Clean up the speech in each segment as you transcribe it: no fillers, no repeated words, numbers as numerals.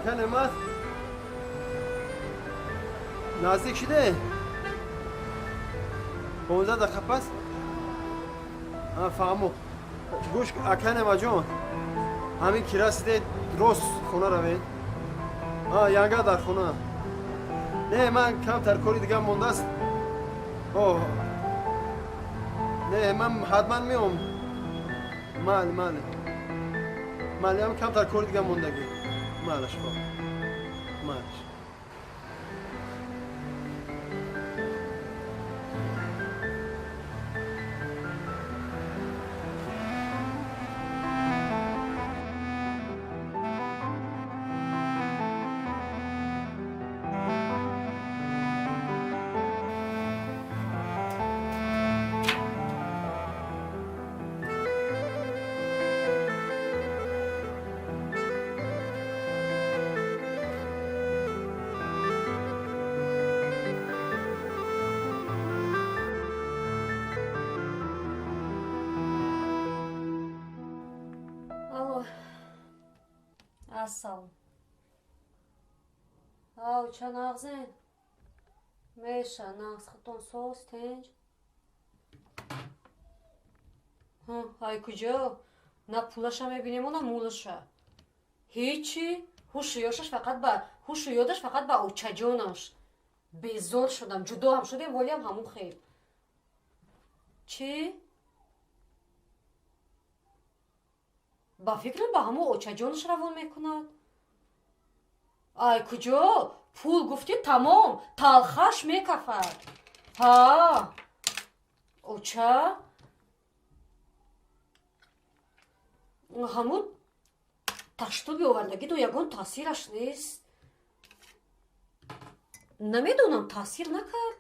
Ака Неъмат, наздик шиде? 15 дақиқа пас? Фаҳмо. Гӯш, ака Неъматҷон, ҳамин ки расидед, рост хона равед. Янга дар хона. Не, ман камтар кори дигар мондааст. О, не, ман ҳатман меом. Майли, майли, майли, ам камтар кори дигар мондагӣ. Майлаш, хоб, майлаш. Алло. Ассалом. Ав, ча, нағзен? Меша, нағз, худтон соз, тинҷ? Ай куҷо? На пулаша мебинему, на мулаша. Ҳечи, ҳушу ёшаш фақат ба ҳушу ёдаш фақат ба очаҷонаш. Безор шудам, ҷудо ҳам шудем, ҳолиам ҳамун хел. Чӣ? Ба фикрам, ба ҳамун очаҷонаш равон мекунад. Ай куҷо? Пул гуфтӣ, тамом, талхаш мекафад. Ҳа, оча ҳамун таштуби овардагиду ягон таъсираш нест. Намедонам, таъсир накард.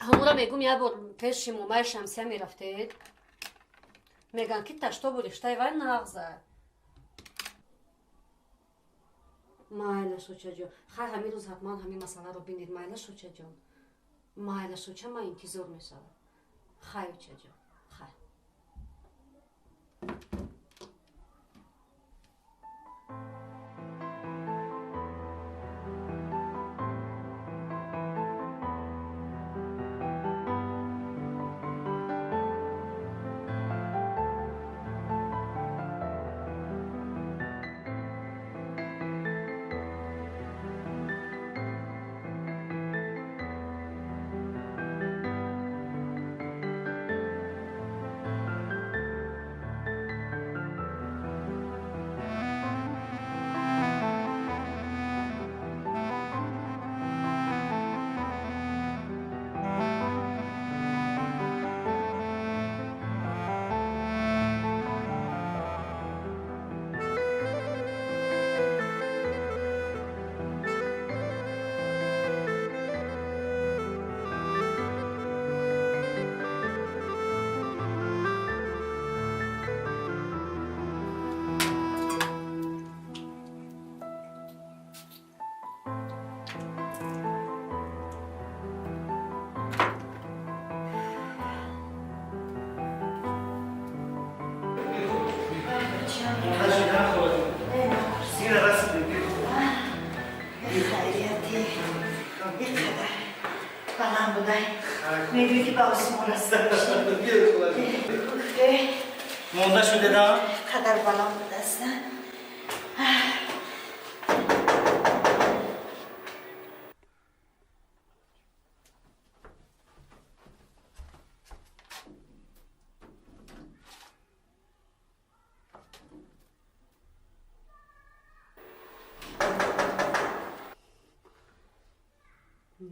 Ҳамура мегум, як бор пеши момаи Шамсия мерафтед, мегӯянд, ки таштобу риштаи вай нағза. Майлаш, очаҷон, хай, ҳамин рӯз ҳатман ҳамин масъаларо бинед. Майлаш, очаҷон, майлаш, оча, ман интизор мешавам. Хай, очаҷон, хай. Хайрияти иқадар баланд будай, мегӯӣ, ки ба осмон расида. Монда шудеда? Қадар баланд будааст.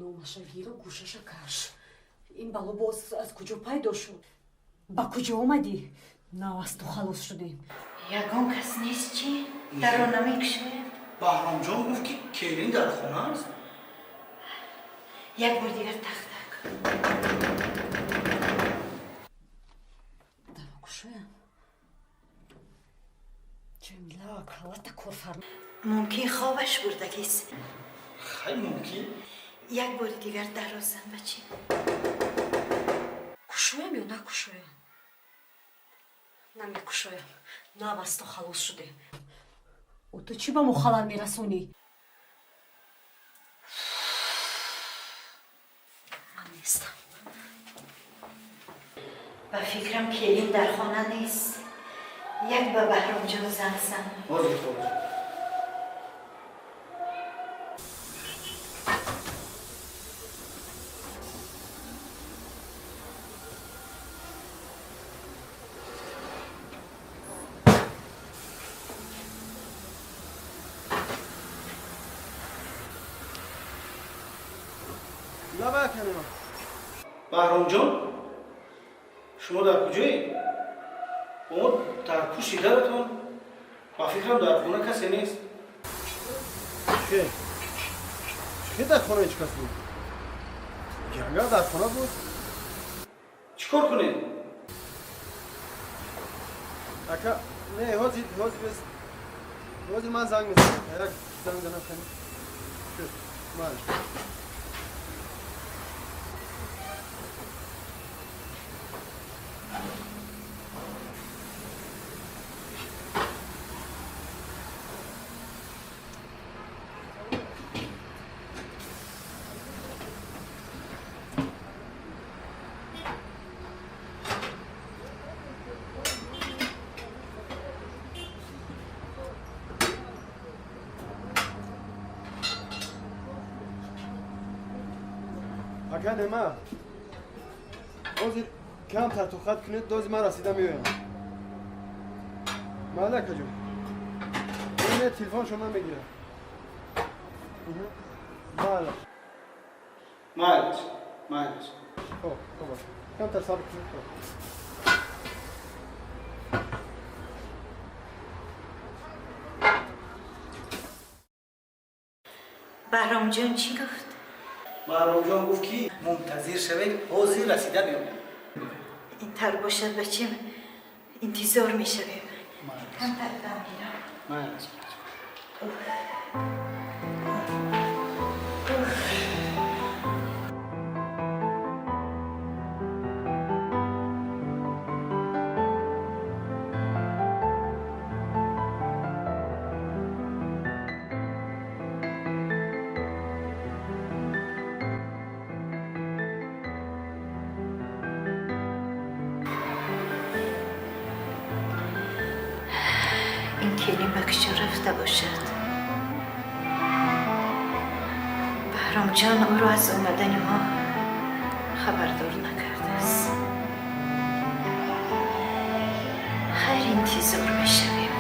Номаша гиру гӯшаша каш. Ин бало боз аз куҷо пайдо шуд? Ба куҷо омадӣ? Нав аз ту халос шудем. Ягон кас нест, чӣ? Даро намекушояд. Баҳромҷон гуфт, ки келин дар хона аст. Як бор дигар тақ-тақ. Даро кушоям. Ҷамила, калата корфарма. Мумкин, хобаш бурдагист. Хай, мумкин. Як бори дигар даро зан, бачи. Кушоям ё накушоям? Намекушоям. Нав аз ту халос шудем. О, ту чӣ ба мо халал мерасонӣ? Ман нестам. Ба фикрам, келин дар хона нест. Як ба Баҳромҷон занг зан. Ҳозир, холаҷон. Лаба, аканема. Баҳромҷон, шумо дар куҷоед? Мо дар пушти даратон. Ба фикрам, дар хона касе нест. Чӣ чӣ, дар хона ҳеҷ кас буд? Янга дар хона буд. Чӣ кор кунед? Ака, не, ҳозир, ҳозир, бес, ҳозир ман занг мезанам. Як занг занам. Кани, шуд, майли. Ака Нема, ҳозир камтар тоқат кунед, дози ман расида меоям. Майли, акаҷон. Не, телефоншон намегирам. Майли. Майлиш, майлиш. Хоб, хоб, камтар сабр кунед, хоб. Баҳромҷон чӣ гуфт? Баҳромҷон гуфт, ки мунтазир шавед, ҳозир расида меоям. Ин тар бошад, бачем, интизор мешавем. Камтар дам гирам. Майлиш. Ин келин ба куҷо рафта бошад? Баҳромҷон ӯро аз омадани мо хабардор накардааст. Хайр, интизор мешавем.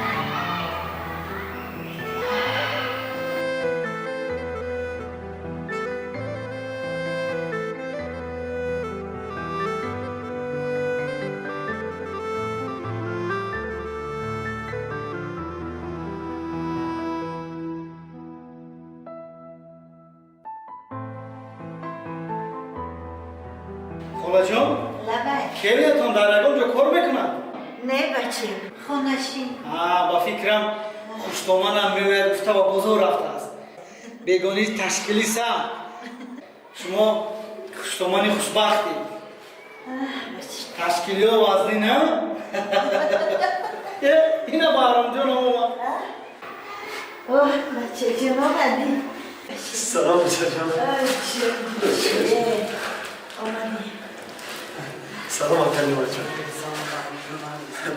Холаҷон. Лабай. Келинатон дар ягон ҷо кор мекунад? Не, бачем, хонашин. Ба фикрам, хуштоманам меояд гуфта, ба бозор рафтааст. Бегонӣ ташкилисам. Шумо хуштомани хушбахтед. Ташкилиё вазнӣ на. Э, ина Баҳромҷон омад. Оҳ, бачаҷон, омадӣ? Салом, бачаҷон. Омадӣ. Салом, ака Немаҷон.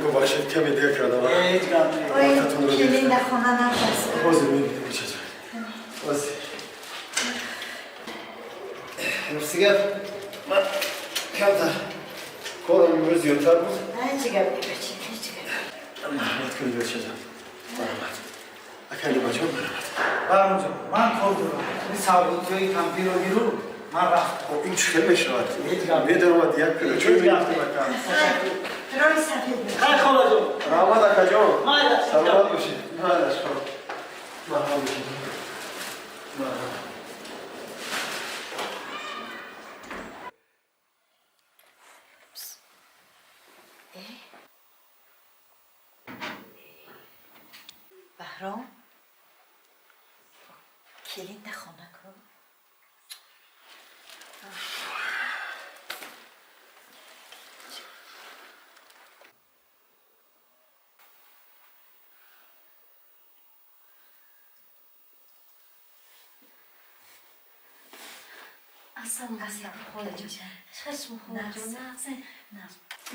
Бубахшед, каме дер кардам. Ҳеҷ гап не. Ой, келин дар хона набаст. Ҳозир мебинем, бачаҷон, ҳозир. Рости гап, ман камтар корам имрӯз зиёдтар буд. Ҳеҷ гап не, бачем, ҳеҷ гап. Марҳамат кунед, бачаҷон, марҳамат, ака Немаҷон, марҳамат. Баҳромҷон, ман кор дорам. Ин савдотиҳои кампиро гиру, ман рафтам. Хоб, ин чӣ хел мешавад? Ҳеҷ гап. Медаромад, як пиёла чой Ҳеҷ гап. мегирифтем, ака. Роҳи сафед бошад. Хай, холаҷон. Раҳмат, акаҷон. Майлаш. Саломат бошед. Майлаш, хоб, марҳамат бошед, марҳамат. Баҳром, келин дар хона ку. Ассалому алайкум, холаҷон. Чӣ холаҷон? Нағзен?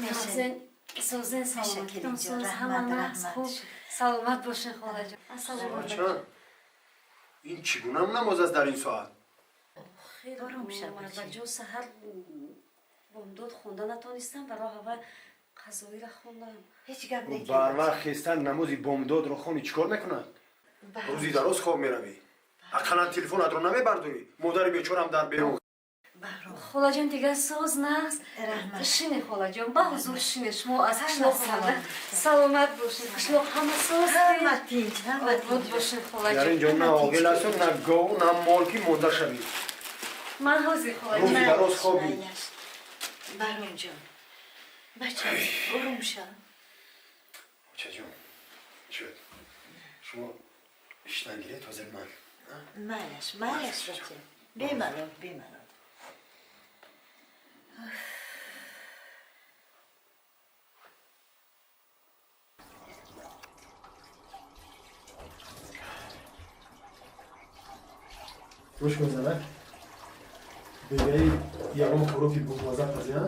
Нағзен. Созен, саломатитон соз, ҳама нағз, хуб. Саломат бошед, холаҷон. Ассалому алайкум. Ин чӣ гуна намоз аст дар ин соат? Ором шав, марваҷон, саҳар бомдод хонда натонистам, барои ҳавай қазоира хондам. Ҳеҷ гап не. Барвақт хестан, намози бомдодро хони, чӣ кор мекунад? Рӯзи дароз хоб меравӣ, ақаллан телефонатро намебардорӣ. Модари бечорам дар берун. Холаҷон, дигар соз, нағз. Раҳмат. Шине, холаҷон, ба ҳузур шине. Шумо аз Ҳама қишлоқ омада. Саломат бошед. Қишлоқ ҳама соз? Ҳама тинҷ, ҳама Обод тинҷ. бошед, Дар холаҷон. ин ҷо на оғил асту, на гов, на мол, ки монда шавӣ. Ман ҳозир, холаҷон. Рӯзи дароз хобӣ. Баҳромҷон, бача, ором шав. Очаҷон, шуд, шумо иштан гиред, ҳозир ман. Майлаш, майлаш, бача, бемалол, бемалол. Гӯш кун, занак, бегаи ягон хӯроки бомаза пазӣ, а?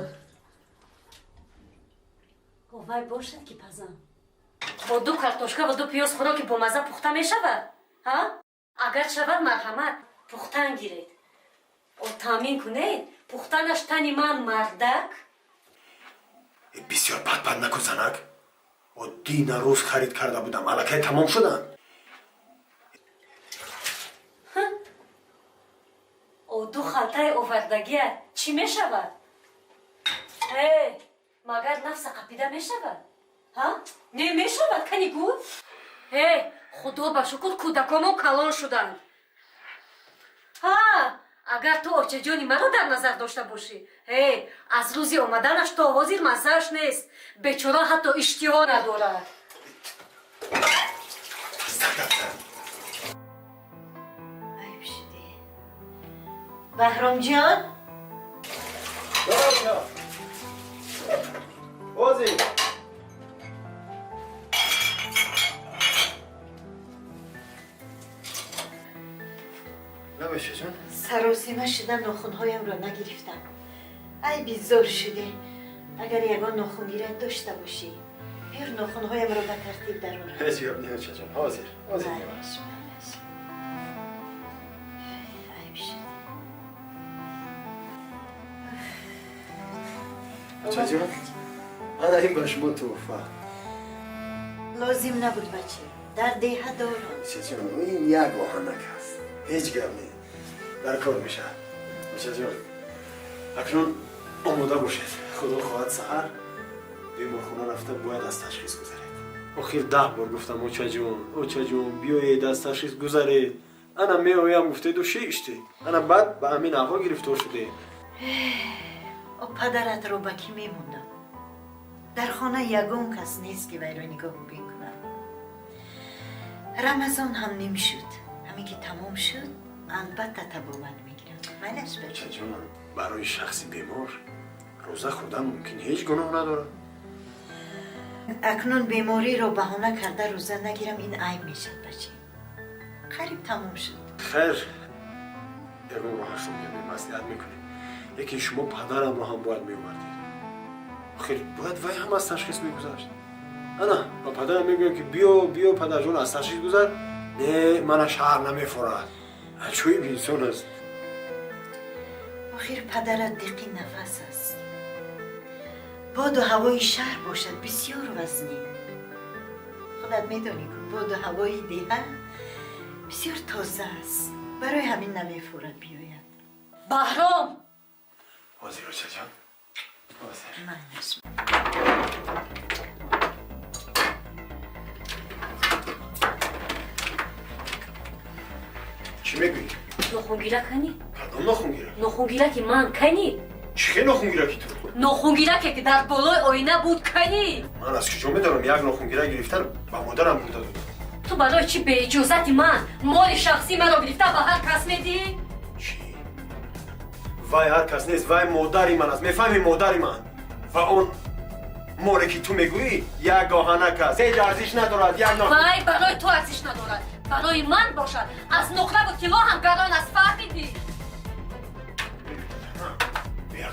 Вай бошад, ки пазам. Бо ду картошка ва ду пиёз хӯроки бомаза пухта мешавад, ҳа? Агар шавад, марҳамат, пухтан гиред. О, таъмин кунед, пухтанаш тани ман, мардак. Бисёр пат-пат накун, занак. О, дина рӯз харид карда будам, аллакай тамом шуданд. О, ду халтаи овардагия чӣ мешавад? Э, магар нафса қапида мешавад, ҳа? Не мешавад, кани гӯ. Э, худо ба шукр, кӯдакомон калон шуданд. Ҳа, агар ту очаҷони маро дар назар дошта бошӣ, э, аз рӯзи омаданаш то ҳозир маззааш нест, бечора, ҳатто иштиҳо надорад. Гап. Айб шудӣ, Баҳромҷон. Зан, ҳозир. Набоша, ҷон. Саросима шуда, нохунҳоямро нагирифтам. Айби зор шудӣ. Агар ягон нохунгирак дошта бошӣ, биёр, нохунҳоямро ба тартиб дарорам. Ҳеҷ гап не, очаҷон, ҳозир, ҳозир. Майлаш, майлаш. Айб шуд. Очаҷон, ана ин ба шумо тӯҳфа. Лозим набуд, бача, дар деҳа дорам. Очаҷон, ин як оҳанак аст, ҳеҷ гап не, дар кор мешавад. Очаҷон, акнун омода бошед, худо хоҳад, саҳар беморхона рафта бояд аз ташхис гузаред. Охир 10 бор гуфтам, очаҷон, очаҷон, биёед, аз ташхис гузаред, ана меоям гуфтеду шиштед, ана баъд ба ҳамин аҳвол гирифтор шудед. О, падаратро ба кӣ мемондам? Дар хона ягон кас нест, ки вайро нигоҳ бикунам. Рамазон ҳам ним шуд. Ҳамин ки тамом шуд, албатта табобат мегирам. Майлаш, бача. Очаҷон, барои шахси бемор рӯза хӯрдан мумкин ҳеҷ гуноҳ надорад. Акнун бемориро баҳона карда рӯза нагирам, ин айб мешавад, бача. Қариб тамом шуд. Хайр, ягон роҳашро мебинем, маслиҳат мекунем, лекин шумо падарамро ҳам бояд меовардед. Охир бояд вай ҳам аз ташхис мегузашт. Ана ба падарам мегӯям, ки биё, биё, падарҷон, аз ташхис гузар. Не, мана шаҳр намефорад. Аҷоиб инсон аст. Охир падарат диққи нафас аст. Боду ҳавои шаҳр бошад, бисёр вазнин. Худат медонӣ, ку боду ҳавои деҳа бисёр тоза аст. Барои ҳамин намефорад биёяд. Баҳром! Ҳозир, очаҷон, ҳозир. Майлаш. Чӣ мегӯӣ? Нохунгира кани? Кадом нохунгира? Нохунгираки ман кани? Чӣ хел нохунгираки ту? Нохунгираке, ки дар болои оина буд, кани? Ман аз куҷо медонам? Як нохунгира гирифтан ба модарам бурда додам. Ту барои чӣ беиҷозати ман моли шахсии маро гирифта ба ҳар кас медиҳӣ? Чӣ? Вай ҳар кас нест, вай модари ман аст, мефаҳмӣ? Модари ман. Ва он моле, ки ту мегӯӣ, як оҳанак аст, ҳеҷ арзиш надорад, як Вай барои ту арзиш надорад, барои ман бошад, аз нуқраву тилло ҳам гарон аст, фаҳмидӣ?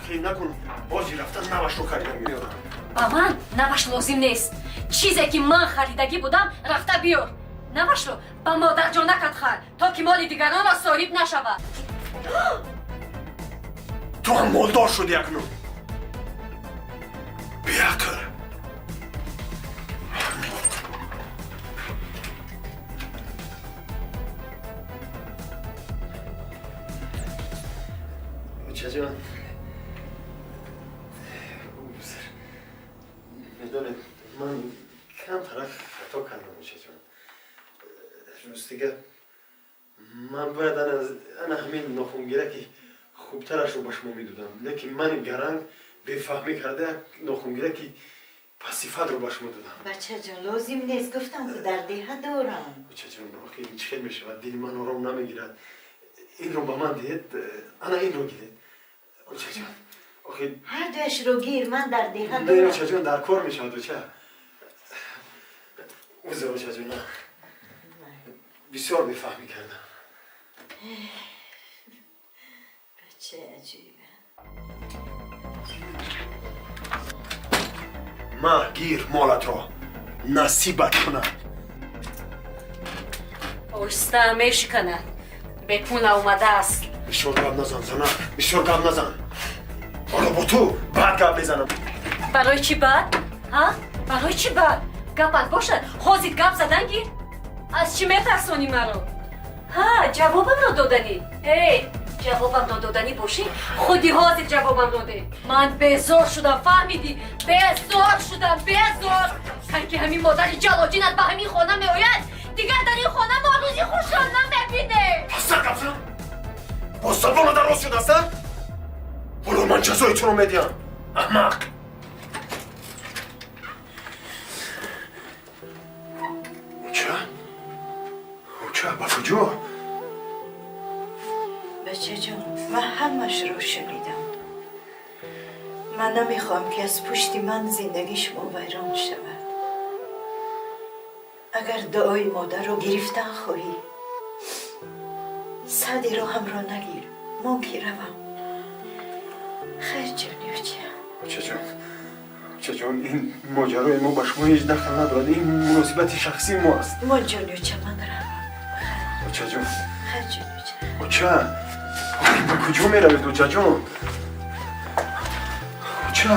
Ахи накун, ҳозир рафтан навашро харида меорам. Ба ман наваш лозим нест. Чизе ки ман харидагӣ будам, рафта биёр. Навашро ба модарҷонакат хар, то ки моли дигаронро соҳиб нашавад. Ту ҳам молдор шудӣ акнун. Беақл. Очаҷон, медонед, ман камтарак хато кардам, очаҷон. Ростига, ман бояд ана ҳамин нохунгираки хубтарашро ба шумо медодам, лекин мани гаранг бефаҳмӣ карда як нохунгираки пасифатро ба шумо додам. Бачаҷон, лозим нест, гуфтам ки дар деҳа дорам. Очаҷон, охи ин чӣ хел мешавад? Дили ман ором намегирад. Инро ба ман диҳед, ана инро гиред. Очаҷон, охи Ҳар дуяшро гир, ман дар деҳа не, дорам. Очаҷон, дар кор мешавад, оча. Узр, очаҷон, на. Бисёр бефаҳмӣ кардам. Бачаи аҷибе. Ма, гир молатро, насибат кунад. Оҳиста, мешиканад. Бепула омадааст. Бисёр гап назан, зана, бисёр гап назан. Ҳоло бо ту баъд гап мезанам. Барои чӣ баъд? Ҳа? Барои чӣ баъд? Гапат бошад, ҳозир гап задан гир. Аз чӣ метарсонӣ маро? Ҳа, ҷавобамро доданӣ. Эй, ҷавобамро доданӣ бошӣ, худи ҳозир ҷавобамро де. Ман безор шудам, фаҳмидӣ? Безор шудам, безор. Кай ки ҳамин модари ҷалоҷинат ба ҳамин хона меояд, дигар дар ин хона мо рӯзи хушро намебинем. Пастар гап зан. Бо забона дароз шудааст, а? Ҳоло ман ҷазои туро медиҳам, аҳмақ. Оча, оча, ба куҷо? Бачаҷон, ман ҳамашро шунидам. Ман намехоҳам, ки аз пушти ман зиндагии шумо вайрон шавад. Агар дуои модарро гирифтан хоҳӣ, сади роҳамро нагир, мон ки равам. Хайр, ҷони оча. Очаҷон, очаҷон, ин моҷарои мо ба шумо ҳеҷ дахл надорад. Ин муносибати шахсии мо аст. Мон, ҷони оча, ман равам. Очаҷон. Хайр, ҷони оча. Оча, ба куҷо меравед, очаҷон? Оча.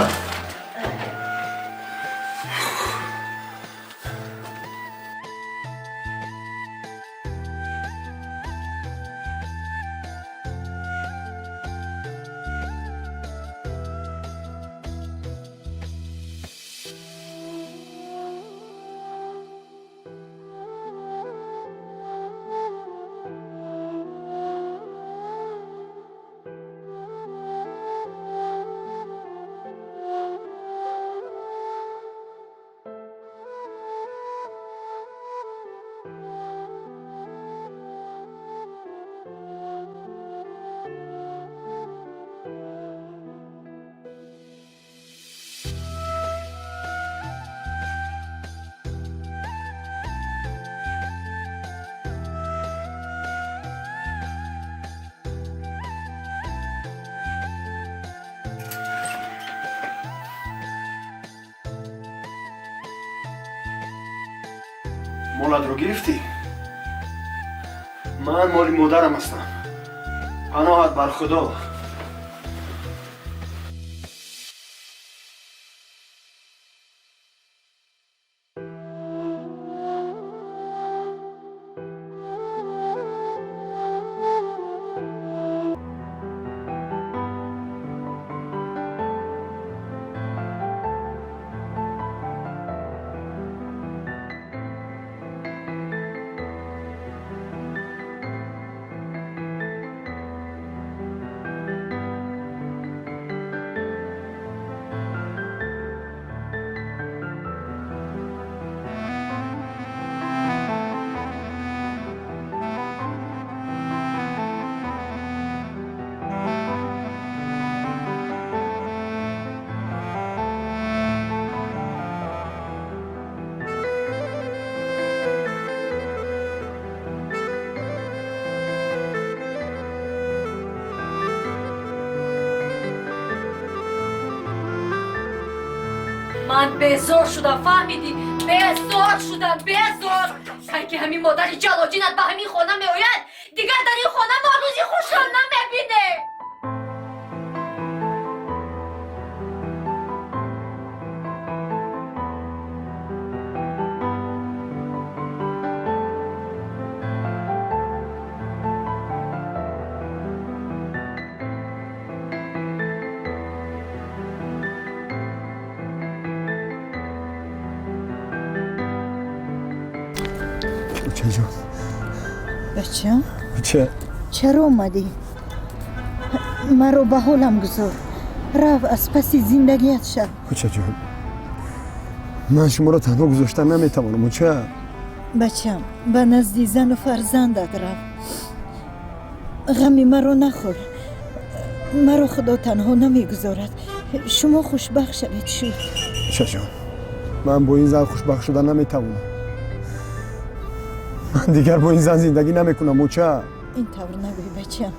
Молатро гирифтӣ? Ман моли модарам ҳастам. Паноҳат бар Худо. Ман безор шудам, фаҳмидӣ? Безор шудам, безор. Кай ки ҳамин модари ҷалоҷинат ба ҳамин хона меояд, дигар дар ин хона мо рӯзи хушро намебинем. Чаҷон. Бачам? Ча? Чаро омадӣ? Маро ба ҳолам гузор. Рав аз паси зиндагият шав. Чаҷон, ман шуморо танҳо гузошта наметавонам. Ча? Бачам, ба назди зану фарзандат рав. Ғами маро нахӯр. Маро Худо танҳо намегузорад. Шумо хушбахт шавед шуд. Чаҷон, ман бо ин зан хушбахт шуда наметавонам. Ман дигар бо ин зан зиндагӣ намекунам, оча. Ин тавр нагӯй, бачам.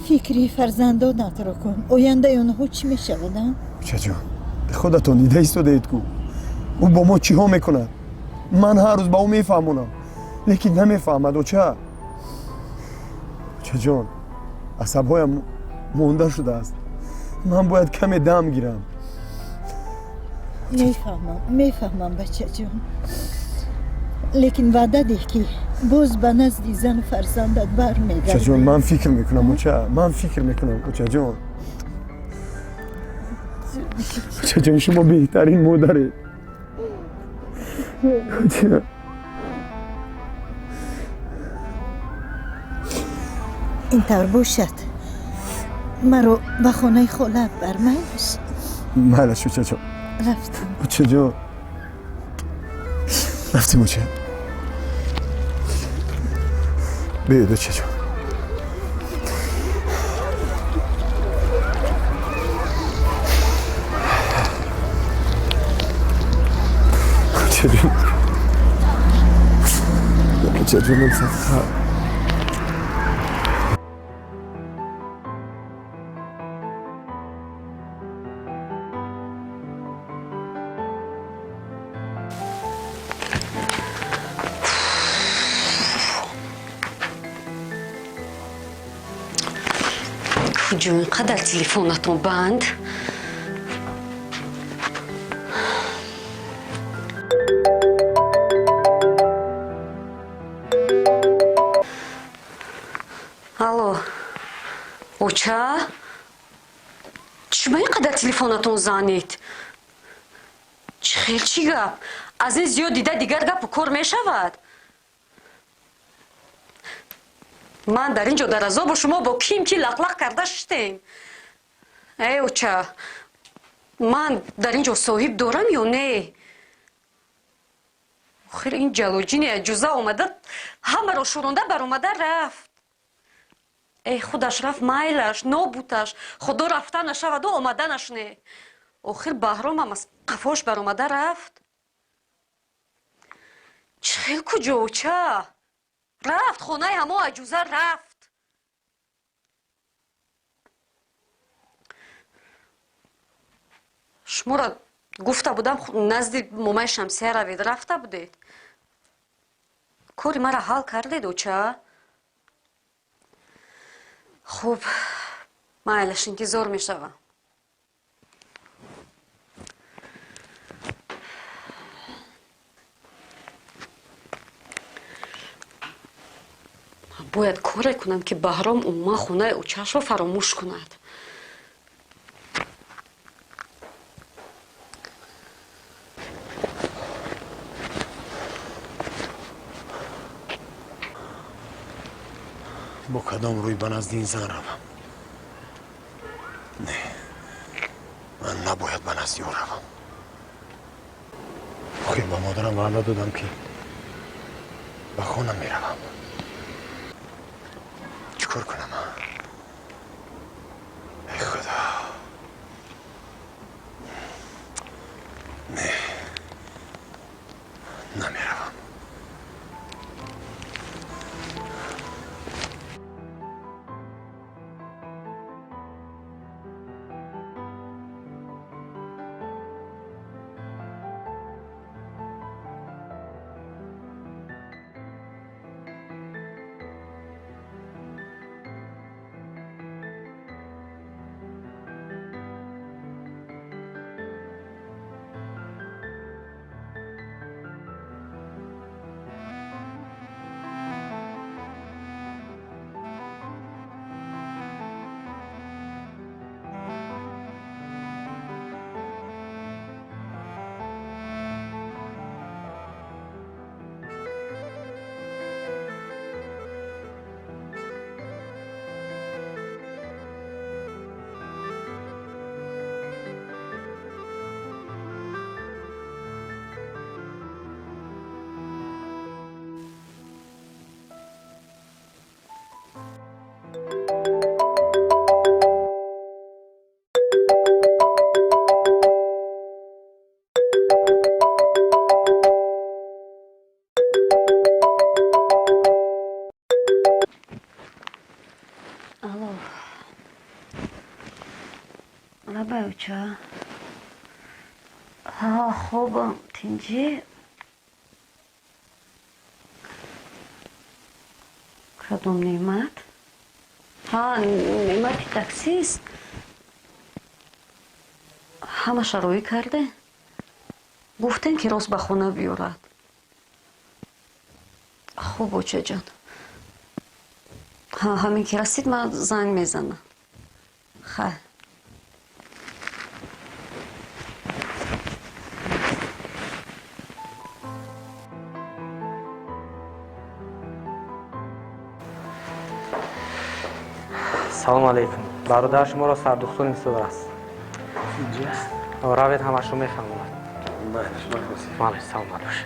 Фикри фарзандонатро кун. Ояндаи онҳо чӣ мешавад, а? Очаҷон, худатон дида истодаед ку. Ӯ бо мо чиҳо мекунад? Ман ҳар рӯз ба ӯ мефаҳмонам, лекин намефаҳмад, оча. Очаҷон, асабҳоям монда шудааст. Ман бояд каме дам гирам. Мефаҳмам, мефаҳмам, бачаҷон. Лекин ваъда деҳ, ки боз ба назди зану фарзандат бармегардӣ. Очаҷон, ман фикр мекунам, оча. Ман фикр мекунам, очаҷон. Очаҷон, шумо беҳтарин модаред. Оча. Ин тавр бошад, маро ба хонаи холаат бар, майлаш? Майлаш, очаҷон. Рафтем. Очаҷон, рафтем, оча. Биёед, очаҷон. Очаҷон, очаҷонам садқа. Куҷо ин қадар телефонатон банд? Алло, оча, чӣ ба ин қадар телефонатон занед? Чӣ хел, чӣ гап? Аз ин зиёд дида дигар гапу кор мешавад? Ман дар ин ҷо дар азобу шумо бо ким ки лақлақ карда шиштем. Э, оча, ман дар ин ҷо соҳиб дорам ё не? Охир ин ҷалоҷини аҷуза омада ҳамаро шӯронда баромада рафт. Э, худаш рафт, майлаш, нобуташ, Худо рафта нашаваду омаданаш не. Охир Баҳромам аз қафош баромада рафт. Чӣ хел куҷо, оча? Рафт, хонаи ҳамо аҷуза рафт. Шуморо гуфта будам, назди момаи Шамсия равед, рафта будед. Кори маро ҳал кардед, оча? Хуб, майлаш, интизор мешавам. Бояд коре кунам, ки Баҳром умуман хонаи очаашро фаромӯш кунад. Бо кадом рӯй ба назди ин зан равам? Не, ман набояд ба назди ӯ равам. Охир ба модарам ваъда додам, ки ба хона меравам. Чӣ кор кунам? Эй Худо, не, намеравам. Лабай, оча. Ҳа, хобам, тинҷӣ. Кадом неъмат? Ҳа, неъмати таксист. Ҳамаша роӣ карде? Гуфтем, ки рост ба хона биёрад. Хуб, очаҷон. Ҳа, ҳамин ки расид, ман занг мезанам. Хайр. Салом алейкум, бародар, шуморо сардухтур интизор аст. Равед, ҳамашро мефаҳмонад. Мале, саломат бош.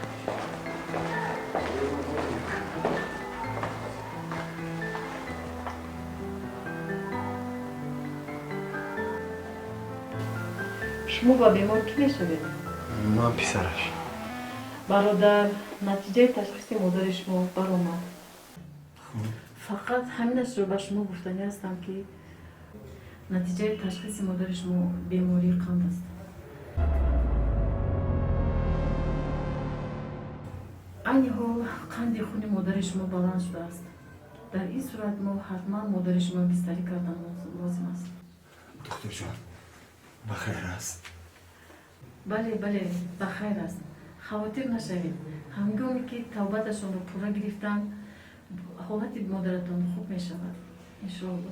Шумо ба бемор кӣ мешавед? Ман писараш. Бародар, натиҷаи ташхиси модари шумо баромад. Фақат ҳаминашро ба шумо гуфтанӣ ҳастам, ки натиҷаи ташхиси модари шумо бемории қанд аст. Айни ҳол қанди хуни модари шумо баланд шудааст. Дар ин сурат мо ҳатман модари шумо бистарӣ кардан лозим аст. Духтурҷон, ба хайр аст? Бале, бале, ба хайр аст, хавотир нашавед. Ҳангоме ки тавбаташонро пурра гирифтанд, ҳолати модаратон хуб мешавад, иншоалло.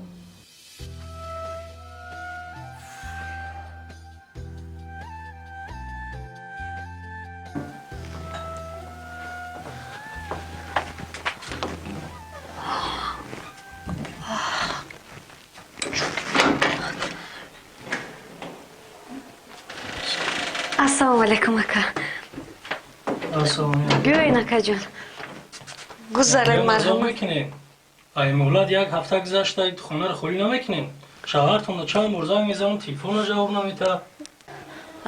Ассалому алайкум, ака. Биёен, акаҷон, гузаред, марҳамат. Мекунем. Ай муҳлат як ҳафта гузашта, хонаро холӣ намекунем. Шавҳартонро чанд бор занг мезанам, телефонро ҷавоб наметаҳад.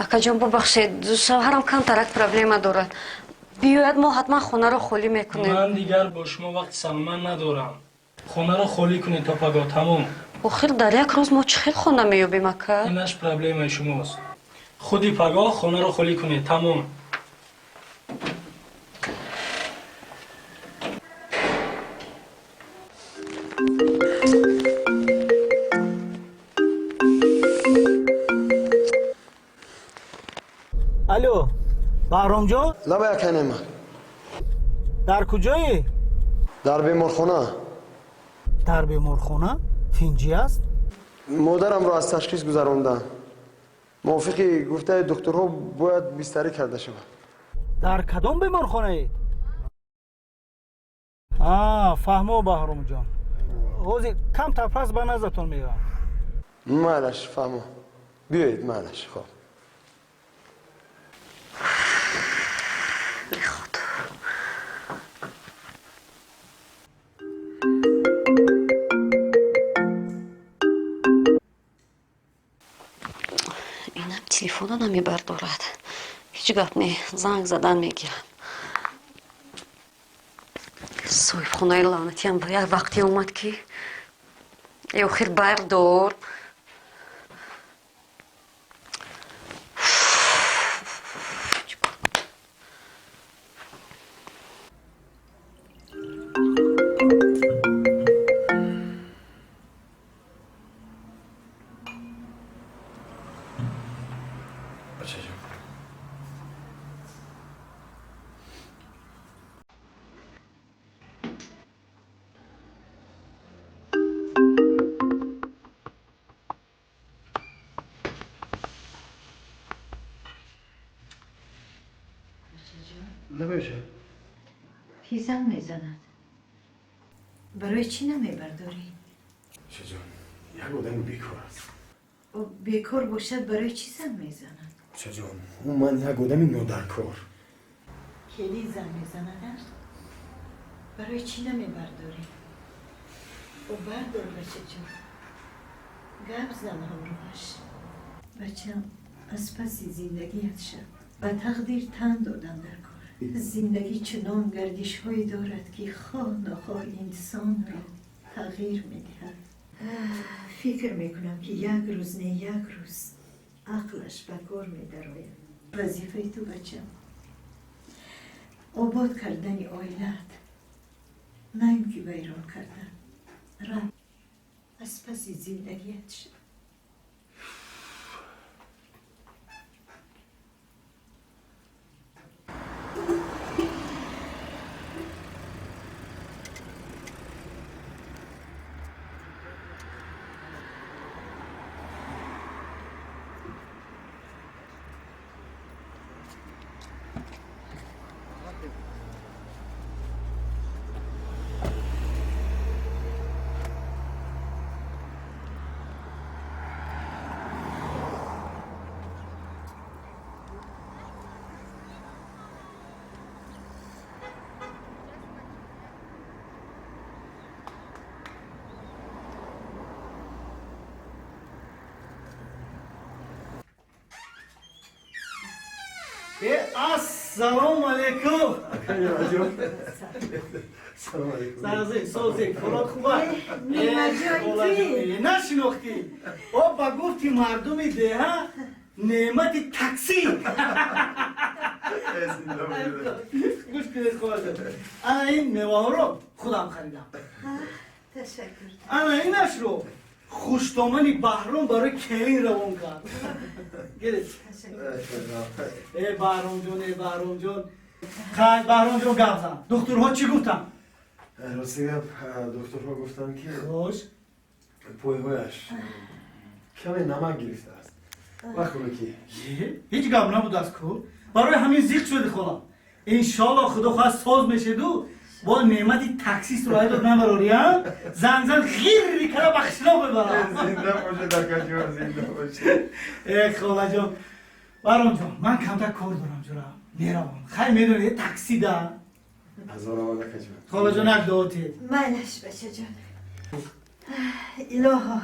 Акаҷон, бубахшед, шавҳарам камтарак проблема дорад. Биёяд, мо ҳатман хонаро холӣ мекунем. Ман дигар бо шумо вақти самиман надорам. Хонаро холӣ кунед то пагоҳ, тамом. Охир дар як рӯз мо чӣ хел хона меёбем, ака? Инаш проблемаи шумост. Худи пагоҳ хонаро холӣ кунед, тамом. Алло, Баҳромҷон. Лабай, ака Неъмат. Дар куҷоӣ? Дар беморхона. Дар беморхона? Тинҷӣ аст? Модарамро аз ташхис гузарондам. Мувофиқи гуфтаи духтурҳо бояд бистарӣ карда шавад. Дар кадом беморхонаед? Фаҳмо, Баҳромҷон, ҳозир камтар пас ба наздатон меоям. Майлаш, фаҳмо, биёед, майлаш, хоб. Худо. Инам телефона намебардорад. Ҳеҷ гап не, занг задан мегирам. Соҳибхонаи лаънатиам ба як вақте омад, ки э охир бардор. Бачаҷон. Намеша. Кӣ занг мезанад? Барои чӣ намебардорӣ? Бачаҷон, як одами бекор аст. Ӯ бекор бошад, барои чӣ занг мезанад? Бачаҷон, ӯ ман як одами нодаркор. Келӣ занг мезанад? Барои чӣ намебардорӣ? Ӯ бардор, бачаҷон, гап зан ҳамроҳаш. Бачам, аз паси зиндагият шав. Ба тақдир тан додан дар кор. Зиндагӣ чунон гардишҳое дорад, ки хоҳ нохоҳ инсонро тағйир медиҳад. Фикр мекунам, ки як рӯз не як рӯз ақлаш ба кор медарояд. Вазифаи ту, бачам, обод кардани оилаат, на ин ки вайрон кардан. Рафт, аз паси зиндагият шав. Ассалому алайкум. Салом алейкум. Сарзи, сози, ҳолот хуба? Неъматҷон, Нашинохтӣ? О, ба гуфти мардуми деҳа, неъмати таксӣ. Гӯш кунед, холаҷон. Ана ин меваҳоро худам харидам. Ташаккур. Ана инашро хуштомани Баҳром барои келин равон кард. Гиред. Э, Баҳромҷон, э, Баҳромҷон. Хай, Баҳромҷон, гап зан. Духтурҳо чӣ гуфтанд? Рости гап, духтурҳо гуфтанд, ки Хош. пойҳояш каме намак гирифтааст ва хунукӣ. Ҳеҷ гап набудааст ку. Барои ҳамин зиқ шуди, хола. Иншоалло, худо хоҳад, соз мешеду бо неъмати таксистро айдод набарори, а? Занг зан, ғирри кара ба қишлоқ мебарам. Зинда бошед, акаҷон, зинда бошед. Э, холаҷон, Баҳромҷон, ман камтар кор дорам, ҷура, меравам. Хай, медонед, такси да. Ҳазор омад, акаҷон. Холаҷон, як дуо тиҳед. Майлаш, бачаҷон. Илоҳо,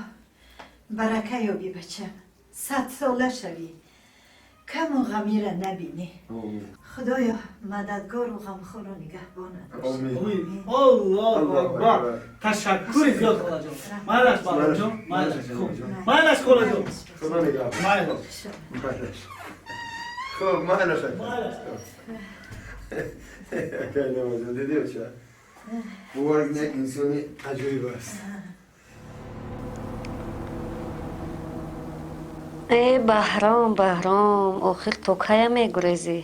барака ёбӣ, бачам, 100-сола шавӣ, каму ғамира набинӣ. Худоё, мададгору ғамхору нигаҳбонат. Омин. Аллоҳу акбар, ташаккури зиёд, холаҷон. Майлаш, Баҳромҷон, майлаш. Хуб, майлаш, холаҷон. Худо нигаҳбон. Майлаш. Майлаш, хуб, майлаш. Майлаш. Акай Неъматҷон, дидӣ, оча, бовар, як инсони аҷоиб аст. Э, Баҳром, Баҳром, охир то кая мегурезӣ?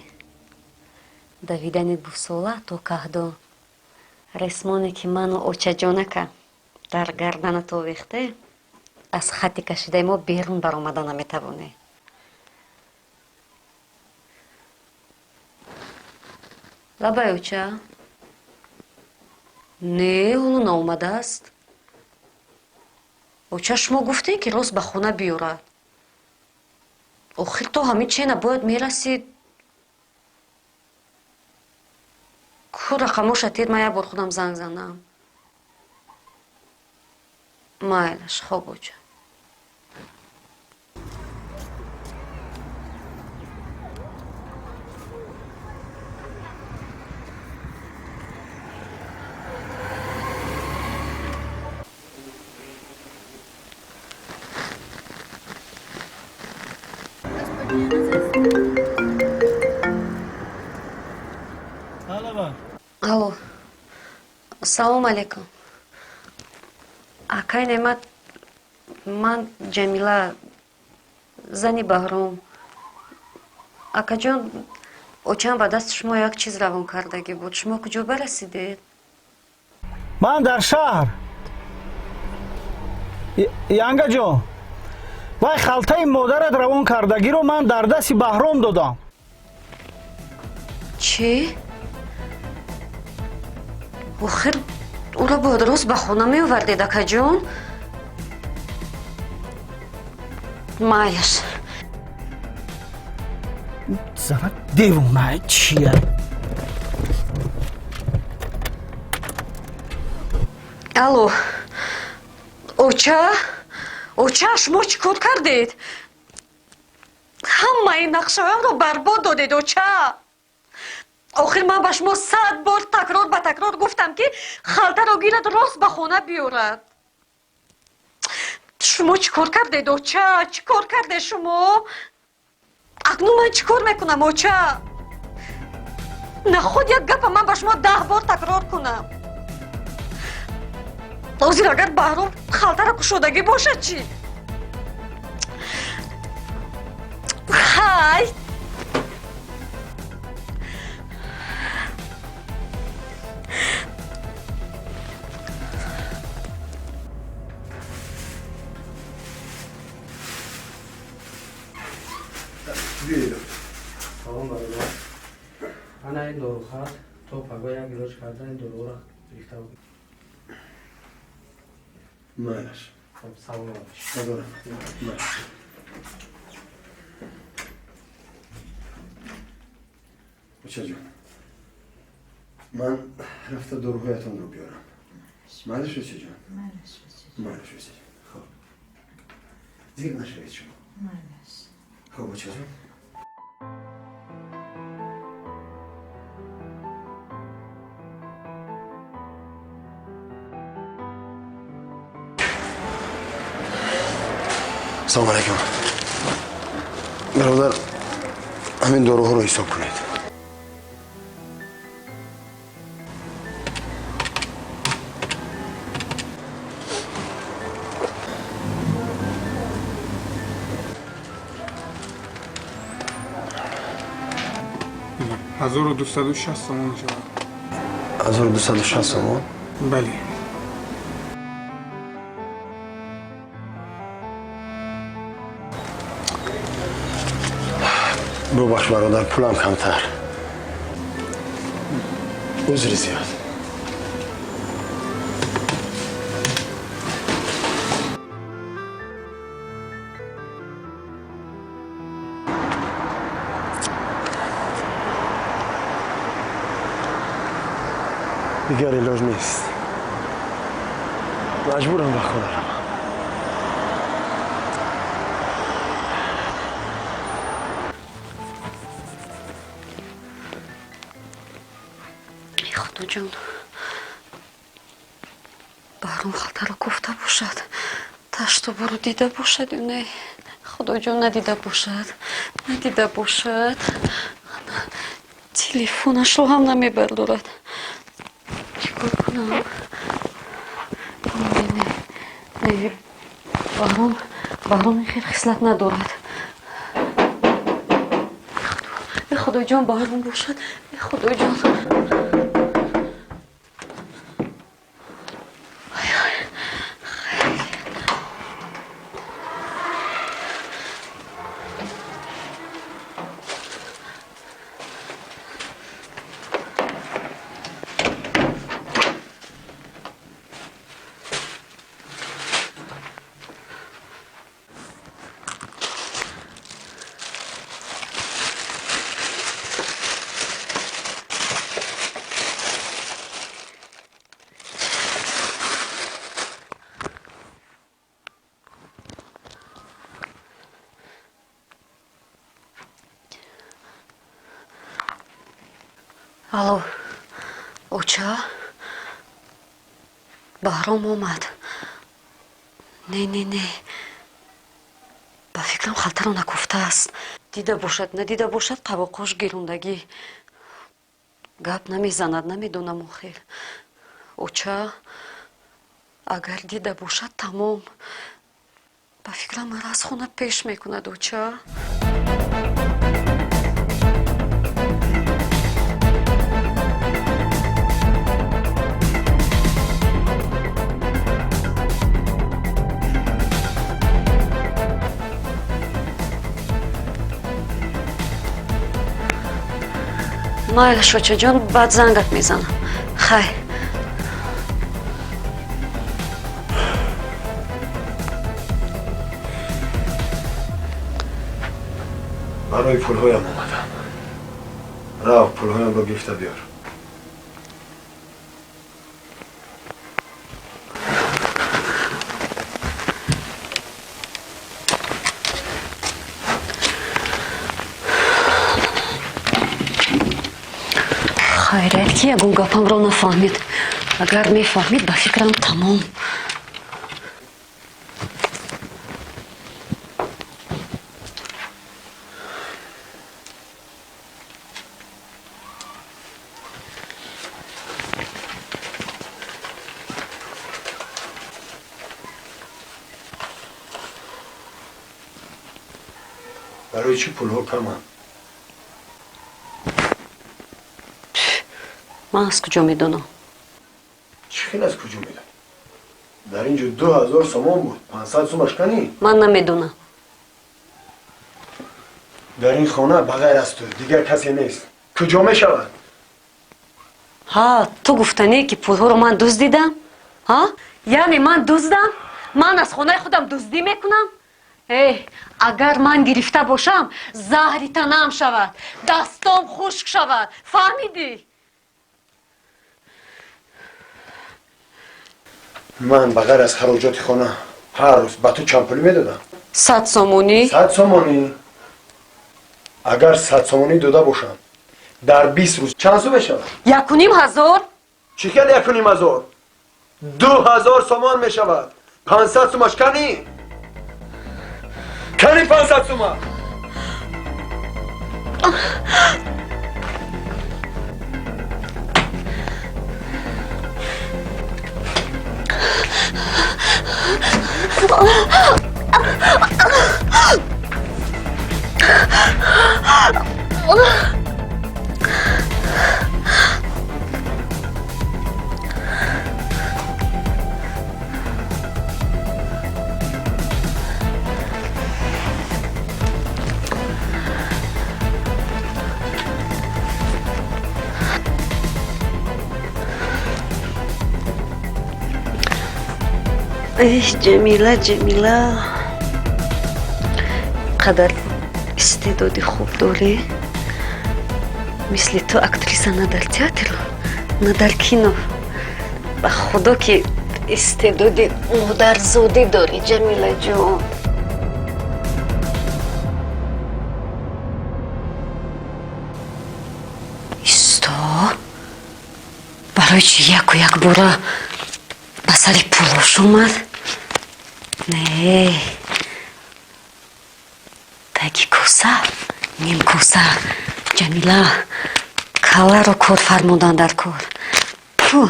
Давидани бусола то каҳдон. Ресмоне, ки ману очаҷонака дар гарданат овехте, аз хатти кашидаи мо берун баромада наметавонӣ. Лабай, оча. Не, ҳоло наомадааст. Оча, шумо гуфтем, ки рост ба хона биёрад. Охир то ҳамин чена бояд мерасид. Ку рақамоша тед, ман як бор худам занг занам. Майлаш, хоб, оча. Алло, салом алейкум, акай Неъмат. Ман Ҷамила, зани Баҳром. Акаҷон, очам ба дасти шумо як чиз равон кардагӣ буд. Шумо куҷо барасидед? Ман дар шаҳр, янгаҷон. Вай халтаи модарат равон кардагиро ман дар дасти Баҳром додам. Чӣ? Охир ӯро бояд рост ба хона меовардед, акаҷон. Майлаш. Занак девона чия? Алло, оча, оча, шумо чӣ кор кардед? Ҳамаи нақшаҳоямро барбод додед, оча. Охир ман ба шумо 100 бор такрор ба такрор гуфтам, ки халтаро гирад, рост ба хона биёрад. Шумо чӣ кор кардед, оча? Чӣ кор кардед шумо? Акнун ман чӣ кор мекунам, оча? Наход як гапа ман ба шумо 10 бор такрор кунам. Ҳозир агар Баҳром халтара кушодагӣ бошад чӣ? Хай! Салом бародар. Ана ин дорухат то пагоҳ як илоҷ карда ин доруро гирифта буд. Майлаш. Хоб, салом. Майлаш. Очаҷон, ман рафта доруҳоятонро биёрам. Майлаш, очаҷон? Майлаш, очаҷон. Хоб. Зиқ нашавед шумо. Хоб, очаҷон. Салом алайкум. Бародар, ҳамин доруҳоро ҳисоб кунед. 1260 сомон мешавад. 1260 сомон? Бале. Бубахш бародар, пулам камтар. Узри зиёд. Дигар илоҷ нест. Маҷбурам ба хона равам. Худоҷон, Баҳром халтаро кофта бошад, ташту буро дида бошад ё не? Худоҷон, надида бошад, надида бошад. Телефонашро ҳам намебардорад. Чӣ кор кунам? Не, не, не, Баҳром ин хел хислат надорад. Худоҷон, Баҳром бошад, Худоҷон. Алло, оча? Баҳром омад. Не, не, не. Ба фикрам халтаро накуфтааст. Дида бошад, надида бошад, қавоқош гирундагӣ. Гап намезанад, намедонам охир. Оча, агар дида бошад, тамом. Ба фикрам маро аз хона пеш мекунад, оча. Майлаш, очаҷон, баъд зангат мезанам. Хай. Барои пулҳоям омадам. Рав, пулҳоямро гирифта биёр. Хайрият, ки ягон гапамро нафаҳмид. Агар мефаҳмид, ба фикрам тамом. Барои чӣ пулҳо каманд? Ман аз куҷо медонам? Чӣ хел аз куҷо медонӣ? Дар ин ҷо 2000 сомон буд, 500 сомаш канӣ? Ман намедонам. Дар ин хона ба ғайр аз ту дигар касе нест. Куҷо мешавад? Ҳа, ту гуфтанӣ ки пулҳоро ман дуздидам? Ҳа? Яъне ман дуздам? Ман аз хонаи худам дуздӣ мекунам? Э, агар ман гирифта бошам, заҳри танам шавад, дастом хушк шавад. Фаҳмидӣ? Ман ба ғайр аз хароҷоти хона ҳар рӯз ба ту чанд пул медодам? 100 сомонӣ. 100 сомонӣ? Агар 100 сомонӣ дода бошам, дар 20 рӯз чанд сум мешавад? 1500. Чӣ хел 1500? 2000 сомон мешавад. 500 сумаш канӣ? Канӣ 500 сума? Эй, Ҷамила, Ҷамила, қадар истеъдоди хуб дорӣ. Мисли ту актриса на дар театр, на дар кино. Ба худо ки истеъдоди модарзодӣ дорӣ, Ҷамилаҷон. Исто, барои чӣ яку якбора ба сари пулош омад? Не, таги коса, ним коса. Ҷамила, каларо кор фармудан дар кор. Пу.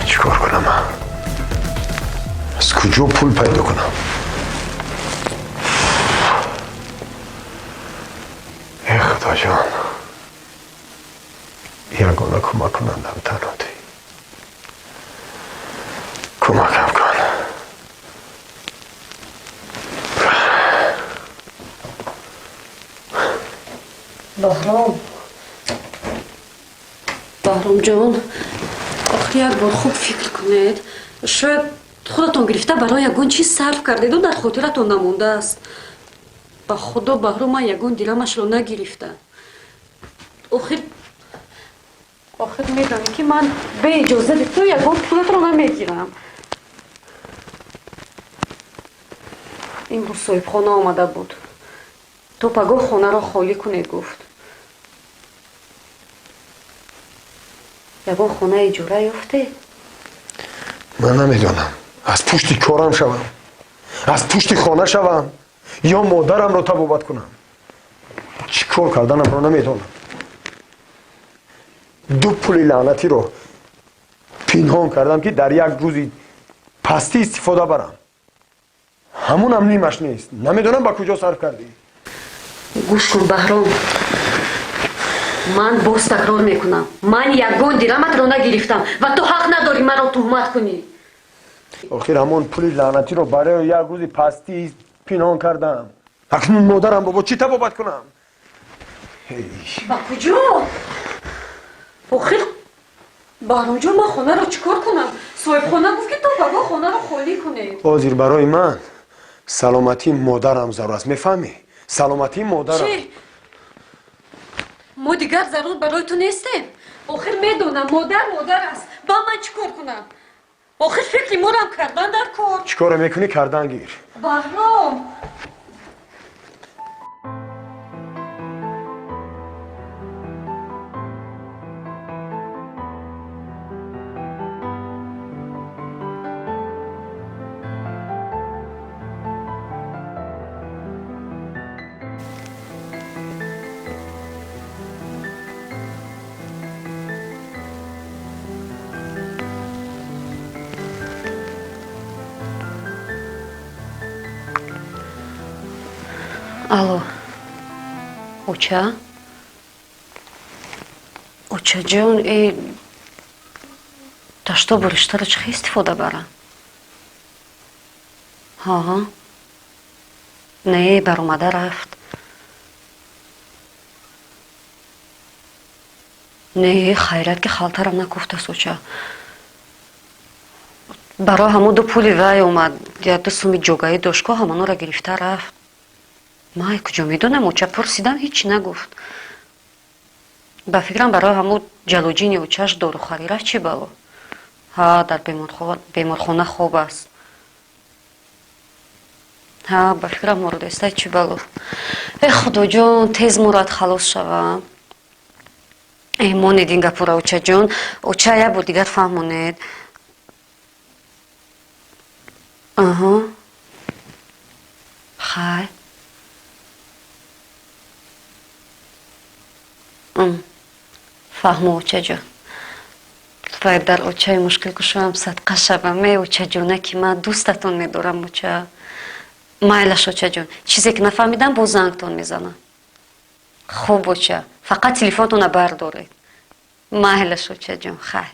Чикор кунам? Аз куҷо пул пайдо кунам? Э худоҷон, ягона кӯмак кунандам танҳо туӣ. Кӯмакам кун. Баҳром, Баҳромҷон, охир як бор хуб фикр кунед. Шояд худатон гирифта барои ягон чиз сарф кардеду дар хотиратон намондааст. Ба худо, Баҳром, ман ягон дирамашро нагирифта. Охир медонӣ ки ман бе иҷозати ту ягон пулатро намегирам. Имрӯз соҳибхона омада буд. То пагоҳ хонаро холӣ кунед, гуфт. Ягон хонаи иҷора ёфте? Ман намедонам. Аз пушти корам шавам, аз пушти хона шавам ё модарамро табобат кунам. Чӣ кор карданамро намедонам. Ду пули лаънатиро пинҳон кардам ки дар як рӯзи пастӣ истифода барам. Ҳамонам нимаш нест. Намедонам ба куҷо сарф кардӣ. Гӯш кун, Баҳром, ман боз такрор мекунам, ман ягон дираматро нагирифтам ва ту ҳақ надорӣ маро туҳмат кунӣ. Охир ҳамон пули лаънатиро барои як рӯзи пастӣ пинҳон кардам. Акнун модарам бобо чӣ табобат кунам? Ба куҷо? Охир Баҳромҷон, ман хонаро чӣ кор кунам? Соҳибхона гуфт ки то пагоҳ хонаро холӣ кунед. Ҳозир барои ман саломатии модарам зарур аст, мефаҳмӣ? Саломатии модарам. Чӣ? Мо дигар зарур барои ту нестем. Охир медонам, модар модар аст. Ба ман чӣ кор кунам? Охир фикри морам кардан дар кор. Чӣ коре мекунӣ, кардан гир. Баҳром. Алло, оча, очаҷон, э дашто буриштаро чӣ хел истифода барам? Ҳа, не, баромада рафт. Не, хайрият, ки халтарам накуфтааст, оча. Барои ҳамон ду пули вай омад, як-ду суми ҷогаӣ дошт, ко ҳамонро гирифта рафт. Ман куҷо медонам, оча, пурсидам, ҳечи нагуфт. Ба фикрам, барои ҳамун ҷалоҷини очаш дорухарӣ рафт, чӣ бало. Ҳа, дар беморхона хоб аст. Ҳа, ба фикрам, мурдеста, чӣ бало. Э, худоҷон, тез мурад, халос шавам. Э, монед ин гапура, очаҷон. Оча, як бор дигар фаҳмонед. Аҳа, хай. Фаҳмо, очаҷон. Вай, дар очаи мушкилкушоям садқа шавам. Э, очаҷона, ки ман дӯстатон медорам, оча. Майлаш, очаҷон, чизе ки нафаҳмидам, боз зангтон мезанам. Хуб, оча, фақат телефонтона бардоред. Майлаш, очаҷон, хай.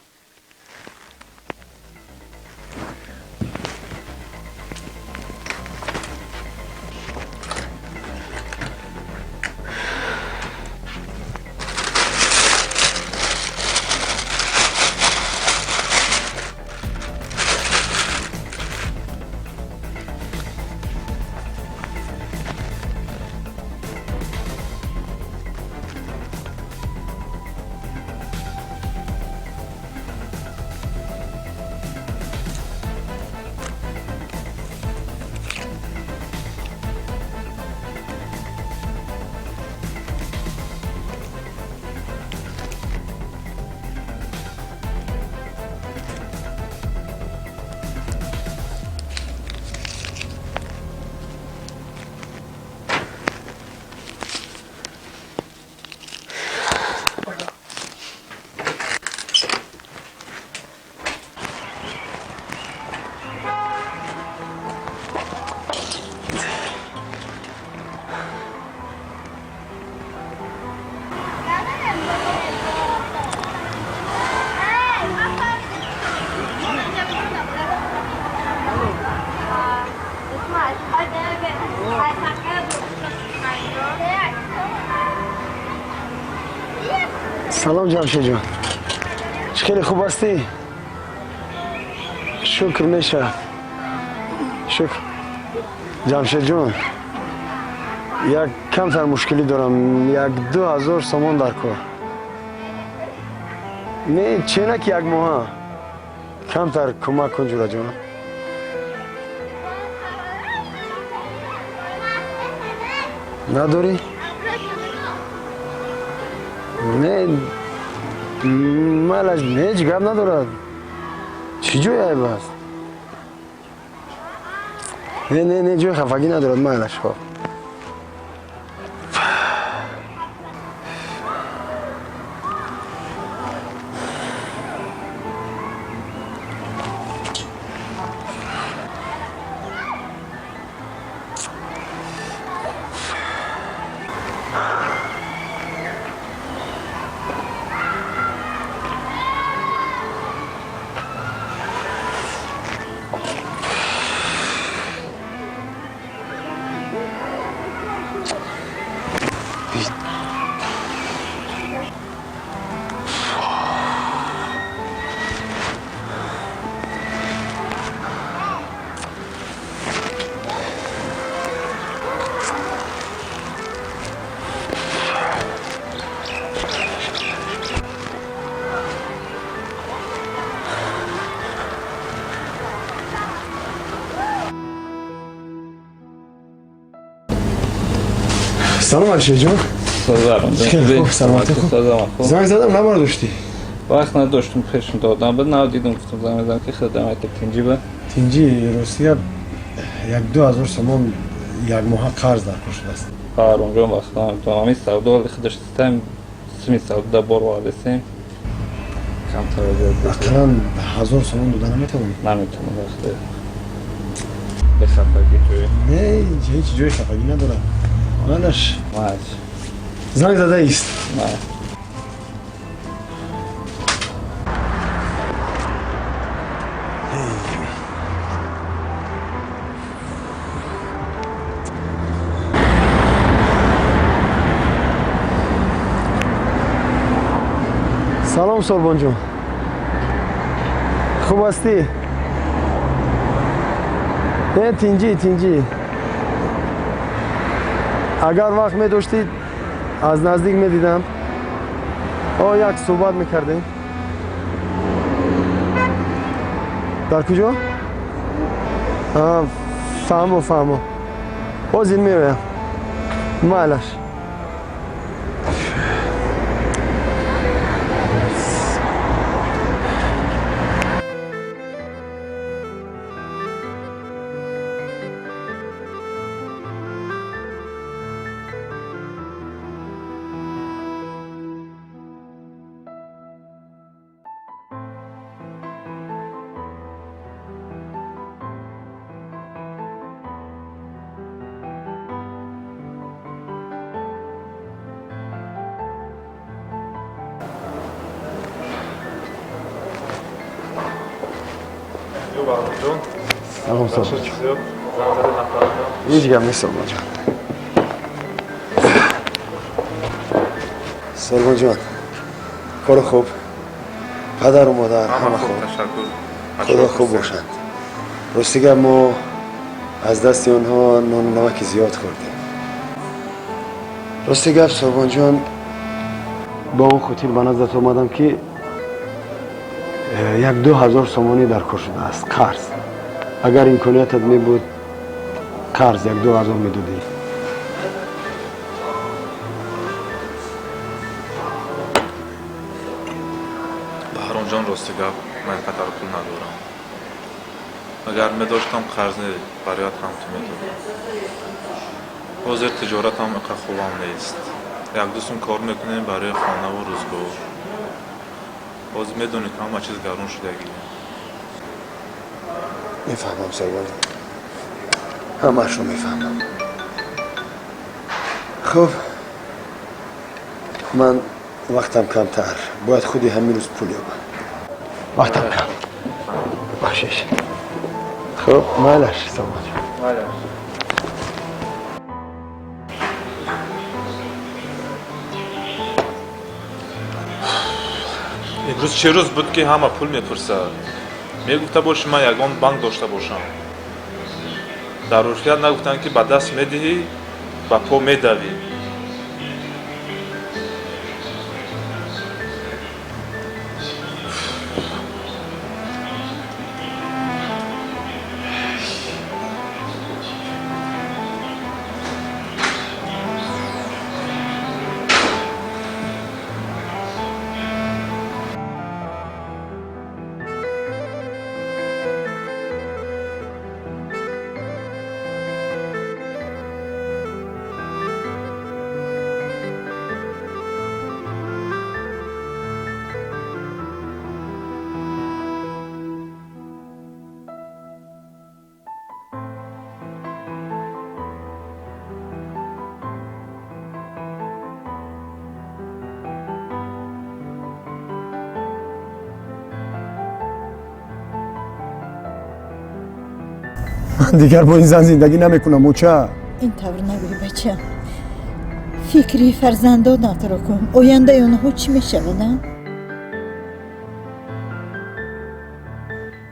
Салом, Ҷамшедҷон, чӣ хеле хуб ҳастӣ? Шукр, мешавад, шукр. Ҷамшедҷон, як камтар мушкилӣ дорам, 1-2 ҳазор сомон дар кор. Не, ченаки як моҳа камтар кӯмак кун, ҷураҷонам. Надорӣ? Не, майлаш, ҳеҷ гап надорад. Чӣ ҷои айб аст? Не, не, не, ҷои хафагӣ надорад, майлаш, хоб. Салом, Алишерҷон. Хеле хуб, саломатӣ хуб. Занг задам, набардоштӣ. Вақт надоштум, пешм додам буд, нав дидум, гуфтум занг мезанам, ки худам айта тинҷӣ ба. Тинҷӣ, ростия, 1-2 ҳазор сомон як моҳа қарз дар кор шудааст. Баҳромҷон, вақт наметавонам, ҳамин савдо худаш систем, сими савдо бор овардесем. Камтар. Ақаллан 1000 сомон дода наметавонӣ? Наметавонам, вақте бехафагӣ ҷои. Не, ҳеҷ ҷои хафагӣ надорад. Манаш. Майли. Занг зада ист. Майли. Салом, Сорбонҷон, хуб ҳастӣ? Не, тинҷӣ, тинҷӣ. Агар вақт медоштӣ, аз наздик медидам, о як суҳбат мекардем. Дар куҷо? Фаҳмо, фаҳмо, ҳозир меоям, майлаш. Салом, Сорбонҷон. Ҳеҷ гап нест, Сорбонҷон. Сорбонҷон, кори хуб, падару модар ҳама хуб? Худо хуб бошанд. Рости гап, мо аз дасти онҳо нону намаки зиёд хӯрдем. Рости гап, Сорбонҷон, ба он хотир ба наздат омадам, ки 1-2 ҳазор сомонӣ дар кор шудааст, қарз. Агар имкониятат мебуд, қарз 1-2 ҳазор медодӣ? Баҳромҷон, рости гап, ман қадар пул надорам. Агар медоштам, қарз не, бароят ҳам ту медодам. Ҳозир тиҷоратам иқа хубам нест, як-ду сум кор мекунем барои хонаву рӯзгор. Ҳозир медонӣ, ки ҳама чиз гарон шудагӣ. Мефаҳмам, Сорбонҷон, ҳамаашро мефаҳмам. Хуб, ман вақтам камтар, бояд худи ҳамин рӯз пул ёбам. Вақтам кам, бахшиш. Хуб, майлаш, Сорбонҷон. Имрӯз чӣ рӯз буд, ки ҳама пул мепурсад? Мегуфта бошӣ, ман ягон банк дошта бошам. Дар урфият нагуфтанд, ки ба даст медиҳӣ, ба по медавӣ? Ман дигар бо ин зан зиндагӣ намекунам, оча. Ин тавр нагӯй, бачам. Фикри фарзандонатро кун, ояндаи онҳо чӣ мешавад, а?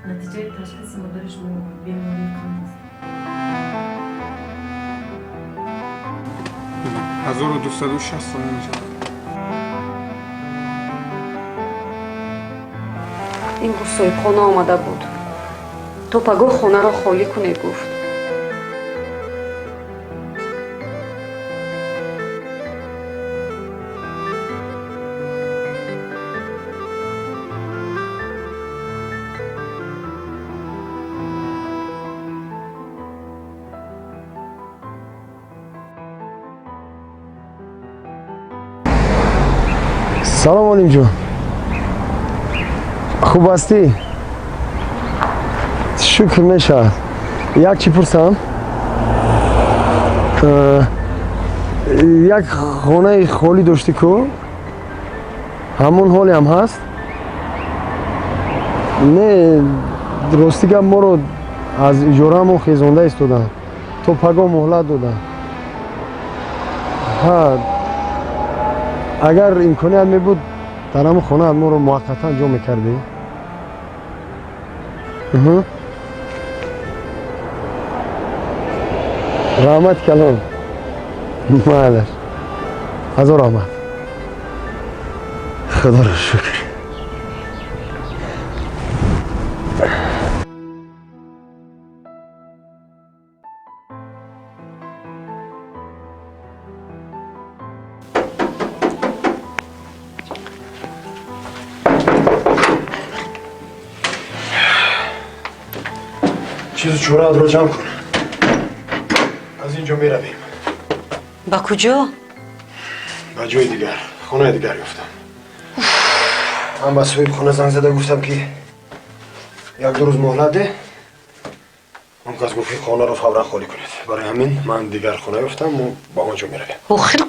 Натиҷаи ташхиси модари шумо бемории қанд аст. 1260 сомон мешавад. Имрӯз соҳибхона омада буд, то пагоҳ хонаро холӣ кунед, гуфт. Салом, Олимҷон, хуб ҳастӣ? Шукр, мешавад як чӣ пурсам? Як хонаи холӣ доштӣ ку, ҳамон ҳолеам ҳаст? Не, рости гап, моро аз иҷораамон хезонда истоданд, то пагоҳ муҳлат доданд. Ҳа, агар имконият мебуд, дар ҳамон хонаат моро муваққатан ҷо мекардӣ. Раҳмат калон, майлаш, ҳазор раҳмат, худоро шукр. Чизу чораатро ҷамъ кун, аз ин ҷо меравем. Ба куҷо? Ба ҷои дигар, хонаи дигар ёфтам. Ман ба соҳибхона занг зада гуфтам, ки як-ду рӯз муҳлат деҳ. Он кас гуфт, ки хонаро фавран холӣ кунед. Барои ҳамин ман дигар хона ёфтам, мо ба он ҷо меравем. Охир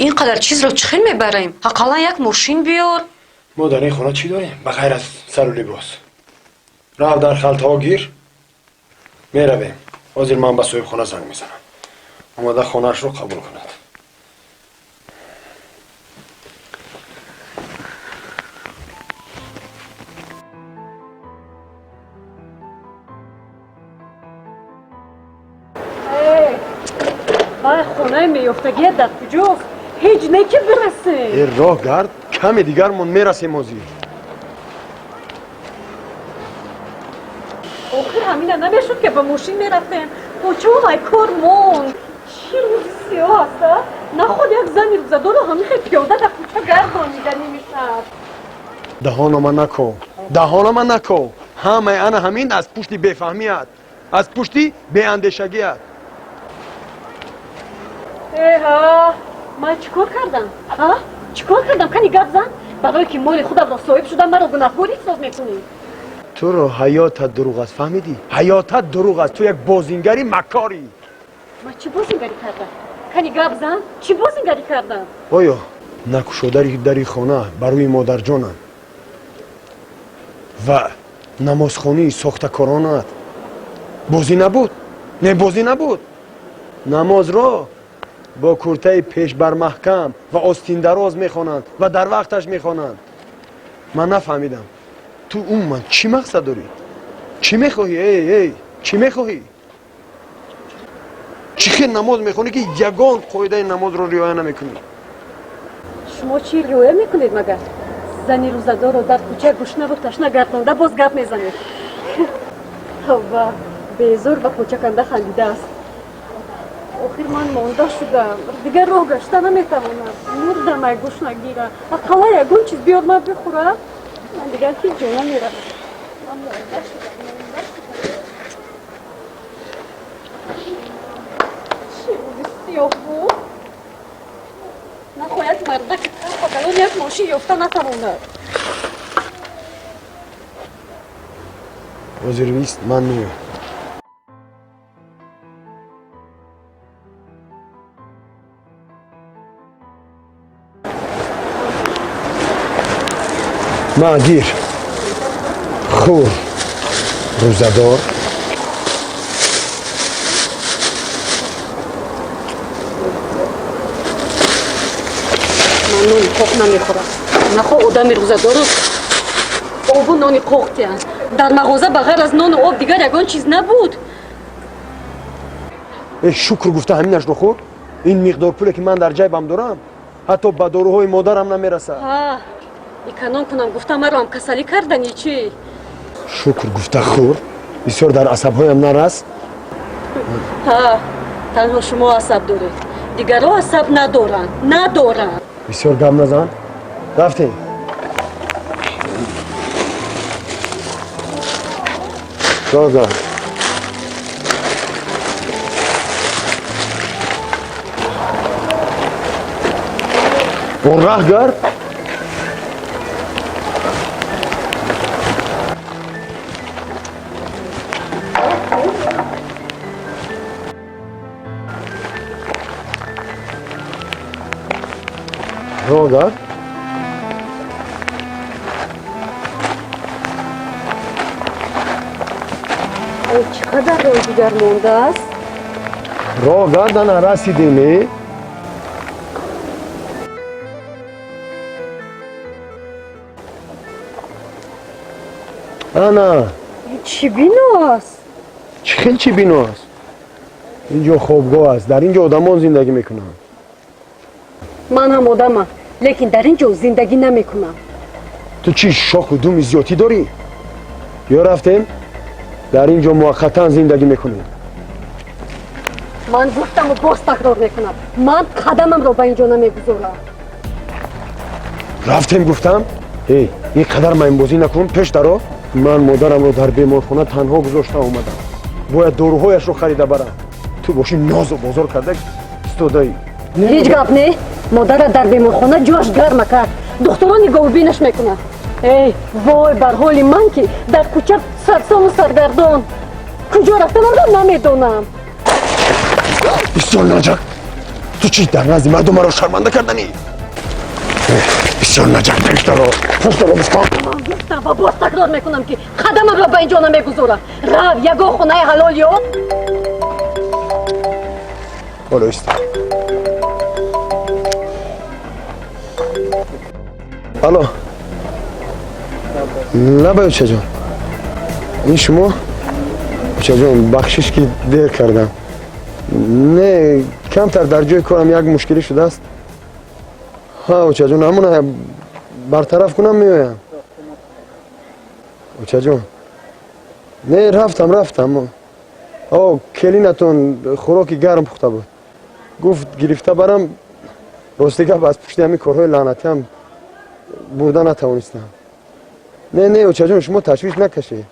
ин қадар чизро чӣ хел мебарем? Ақаллан як мошин биёр. Мо дар ин хона чӣ дорем ба ғайр аз сару либос? Рав, дар халтаҳо гир, меравем. Ҳозир ман ба соҳибхона занг мезанам, омада хонаашро қабул кунад. Вай, хонаи меёфтагия дар куҷост? Ҳеҷ не ки бирасем. Э, роҳ гард, каме дигармон мерасем ҳозир. Охир ҳамина намешуд, ки ба мошин мерафтем? Куҷо вай кор монд? Чӣ рӯзи сиёҳ аст, а? Наход як зани рӯзадору ҳамин хел пиёда дар кӯча гардонида нимишаб. Даҳонома нако, даҳонома нако. Ҳамаи ана ҳамин аз пушти бефаҳмият, аз пушти беандешагият. Эҳа, ман чӣ кор кардам, а? Чӣ кор кардам? Кани гап зан. Барое ки моли худамро соҳиб шудам, маро гунаҳкор ҳисоб мекунӣ? Туро ҳаётат дурӯғ аст, фаҳмидӣ? Ҳаётат дурӯғ аст, ту як бозингари маккорӣ. Ман чӣ бозингарӣ кардам? Кани гап зан, чӣ бозингарӣ кардам? Оё накушодари дари хона бар рӯи модарҷонам ва намозхонии сохтакоронат бозӣ набуд? Не, бозӣ набуд. Намозро бо куртаи пешбармаҳкам ва остиндароз мехонанд ва дар вақташ мехонанд. Ман нафаҳмидам, ту умуман чӣ мақсад дорӣ, чӣ мехоҳӣ? Эй, эй, чӣ мехоҳӣ? Чӣ хел намоз мехонӣ, ки ягон қоидаи намозро риоя намекунӣ? Шумо чӣ риоя мекунед магар? Зани рӯзадорро дар кӯча гушнаву ташна гардонда, боз гап мезанед. Тавба, безор ба кӯчаканда хандидааст. Охир ман монда шудам, дигар роҳ гашта наметавонам, мурдам ай гушнагира. Ақалла ягон чиз биёр, ман бихӯрам. Ман дигар ҳеҷ ҷо намеравам. Ман монда шудам, монда шудам. Чӣ рӯзи сиёҳ буд! Нахоҳ як мардак калон як мошин ёфта натавонад. Ҳозир вист, ман меоям. Ма, гир, хӯр, рӯзадор. Ман нони қоқ намехӯрам. Нахоҳ одами рӯзадору обу нони қоқ тиҳанд. Дар мағоза ба ғайр аз нону об дигар ягон чиз набуд. Э, шукр гуфта ҳаминашро хӯр. Ин миқдор пуле, ки ман дар ҷайбам дорам, ҳатто ба доруҳои модарам намерасад. Эконом кунам гуфта, маро ҳам касалӣ кардани чӣ? Шукр гуфта хӯр, бисёр дар асабҳоям нарас. Ҳа, танҳо шумо асаб доред, дигарҳо асаб надоранд, надоранд. Бисёр гап назан, рафтем. Роҳ. Он раҳ гард. Роҳ. Чӣ қадар роҳ дигар мондааст? Роҳ гардана расидем. Ана. Чӣ бино аст? Чӣ хел чӣ бино аст? Инҷо хобгоҳ аст, дар инҷо одамон зиндагӣ мекунанд. Ман ҳам одамам, лекин дар ин ҷо зиндагӣ намекунам. Ту чӣ шоху думи зиёдтӣ дорӣ? Ё рафтем дар ин ҷо муваққатан зиндагӣ мекунем. Ман гуфтаму боз такрор мекунам, ман қадамамро ба ин ҷо намегузорам. Рафтем гуфтам. Эй, ин қадар маймбозӣ накун, пеш даро. Ман модарамро дар беморхона танҳо гузошта омадам. Бояд доруҳояшро харида барам. Ту бошӣ нозу бозор карда истодаӣ. Ҳеҷ гап не. Модарат дар беморхона ҷояш гарма кард, духтурон нигоҳубинаш мекунанд. Эй вой бар ҳоли ман, ки дар кӯча сарсону саргардон, куҷо рафтанамро намедонам. Бисёр наҷак, ту чӣ дар назди мардум маро шарманда карданӣ? Бисёр наҷак, пешдаро, пешдаро гуфтам. Ман гуфтам ва боз такрор мекунам, ки қадамамро ба ин ҷо намегузорам. Рав, ягон хонаи ҳалол ёб. Ҳоло иста. Алло, лабай очаҷон, ин шумо? Очаҷон, бахшиш ки дер кардам. Не, камтар дар ҷои корам як мушкилӣ шудааст. Ҳа, очаҷон, ҳамона бартараф кунам, меоям. Очаҷон, не, рафтам, рафтам. О, келинатон хӯроки гарм пухта буд, гуфт гирифта барам. Рости гап, аз пушти ҳамин корҳои лаънатиам бурда натавонистам. Не, не, очаҷон, шумо ташвиш накашед.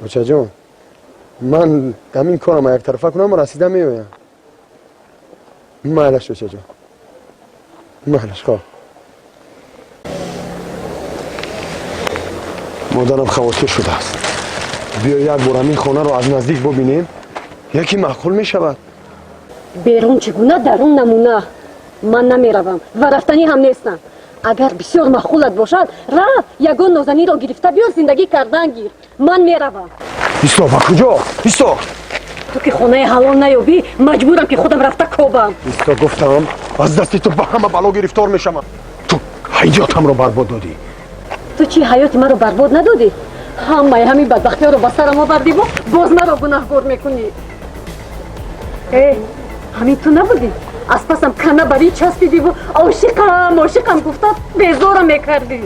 Очаҷон, ман ҳамин корама яктарафа кунам, расида меоям. Майлаш, очаҷон, майлаш. Хоб, модарам хавотир шудааст. Биё як бор ҳамин хонаро аз наздик бубинем, яке маъқул мешавад. Берун чӣ гуна, дарун намуна. Ман намеравам ва рафтанӣ ҳам нестам. Агар бисёр маъқулат бошад, рав, ягон нозаниро гирифта биёр, зиндагӣ кардан гир. Ман меравам. Исто, ба куҷо? Исто. Ту ки хонаи ҳалол наёбӣ, маҷбурам ки худам рафта кобам. Исто гуфтам, аз дасти ту ба ҳама бало гирифтор мешавам. Ту ҳаётамро барбод додӣ. Ту чӣ ҳаёти маро барбод надодӣ? Ҳамаи ҳамин бадбахтиҳоро ба сарам овардиву боз маро гунаҳгор мекунӣ. Э, ҳамин ту набудӣ? Аз пасам кана барӣ часпидиву ошиқам, ошиқам гуфта безорам мекардӣ.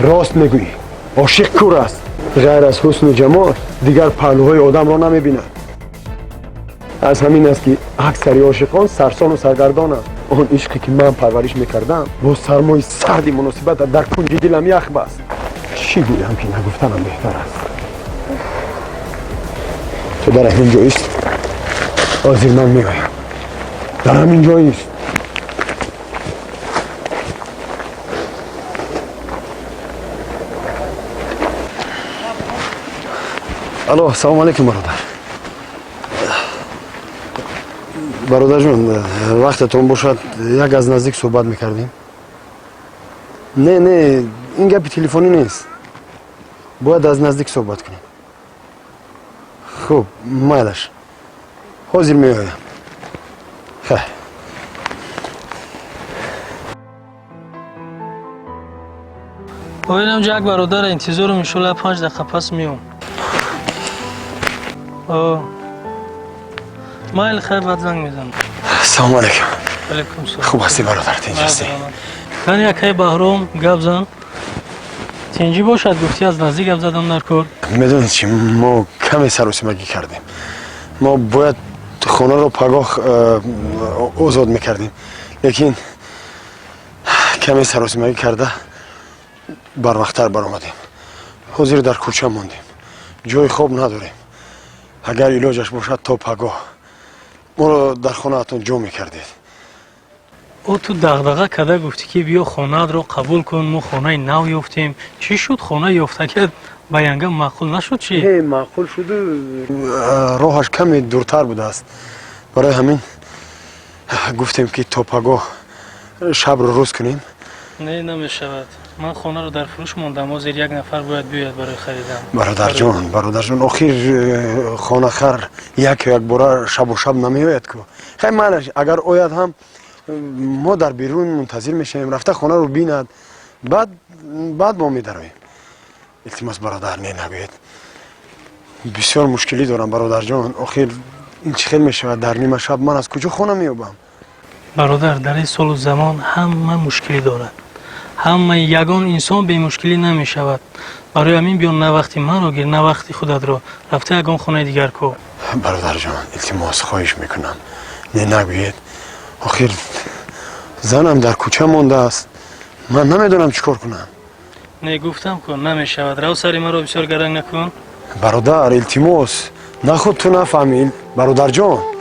Рост мегӯӣ, ошиқ кур аст. Ғайр аз ҳусну ҷамол дигар паҳлӯҳои одамро намебинад. Аз ҳамин аст, ки аксари ошиқон сарсону саргардонанд. Он ишқе ки ман парвариш мекардам, бо сармои сарди муносибат дар кунҷи дилам ях баст. Чӣ гӯям, ки нагуфтанам беҳтар аст. Ту дар ҳамин ҷо ист, ҳозир ман меоям. Дар ҳамин ҷо ист. Алло, салому алейкум, бародар. Бародарҷон, вақтатон бошад, як аз наздик суҳбат мекардем. Не, не, ин гапи телефонӣ нест, бояд аз наздик суҳбат кунем. Хуб, майлаш, ҳозир меоям. Хайр. Оинам як бародара интизорум, иншолла 5 дақиқа пас меом. Майли, хайр, баъд занг мезанам. Салому алейкум. Алейкум салом. Хуб ҳастӣ, бародар? Тинҷ ҳастӣ? Кани, акай Баҳром, гап зан. Тинҷӣ бошад, гуфтӣ аз наздик гап задам дар кор. Медонед чи, мо каме саросимагӣ кардем. Мо бояд хонаро пагоҳ озод мекардем, лекин каме саросимагӣ карда барвақттар баромадем. Ҳозир дар кӯча мондем, ҷои хоб надорем. Агар илоҷаш бошад, то пагоҳ моро дар хонаатон ҷо мекардед. О, ту дағдаға карда гуфтӣ, ки биё хонаатро қабул кун, мо хонаи нав ёфтем. Чӣ шуд, хона ёфтагиат ба янга маъқул нашуд, чӣ? Не, маъқул шуду, роҳаш каме дуртар будааст. Барои ҳамин гуфтем, ки то пагоҳ Шабро рӯз кунем. Не, намешавад. Ман хонаро дар фурӯш мондам, ҳозир як нафар бояд биёяд барои харидан. Бародарҷон, бародарҷон, охир хонахар як якбора шабу шаб намеояд ку. Хай, майлаш, агар ояд ҳам, мо дар берун мунтазир мешавем, рафта хонаро бинад, баъд мо медароем. Илтимос, бародар, не нагӯед. Бисёр мушкилӣ дорам, бародарҷон. Охир ин чӣ хел мешавад? Дар нима шаб ман аз куҷо хона меёбам? Бародар, дар ин солу замон ҳама мушкилӣ дорад, ҳама. Ягон инсон бемушкилӣ намешавад. Барои ҳамин биё, на вақти манро гир, на вақти худатро, рафта ягон хонаи дигар ко. Бародарҷон, илтимос, хоҳиш мекунам, не нагӯед. Охир занам дар кӯча мондааст, ман намедонам чӣ кор кунам. Не, гуфтам ку, намешавад. Рав, сари маро бисёр гаранг накун. Бародар, илтимос, нахуд ту нафаҳмӣ, бародарҷон.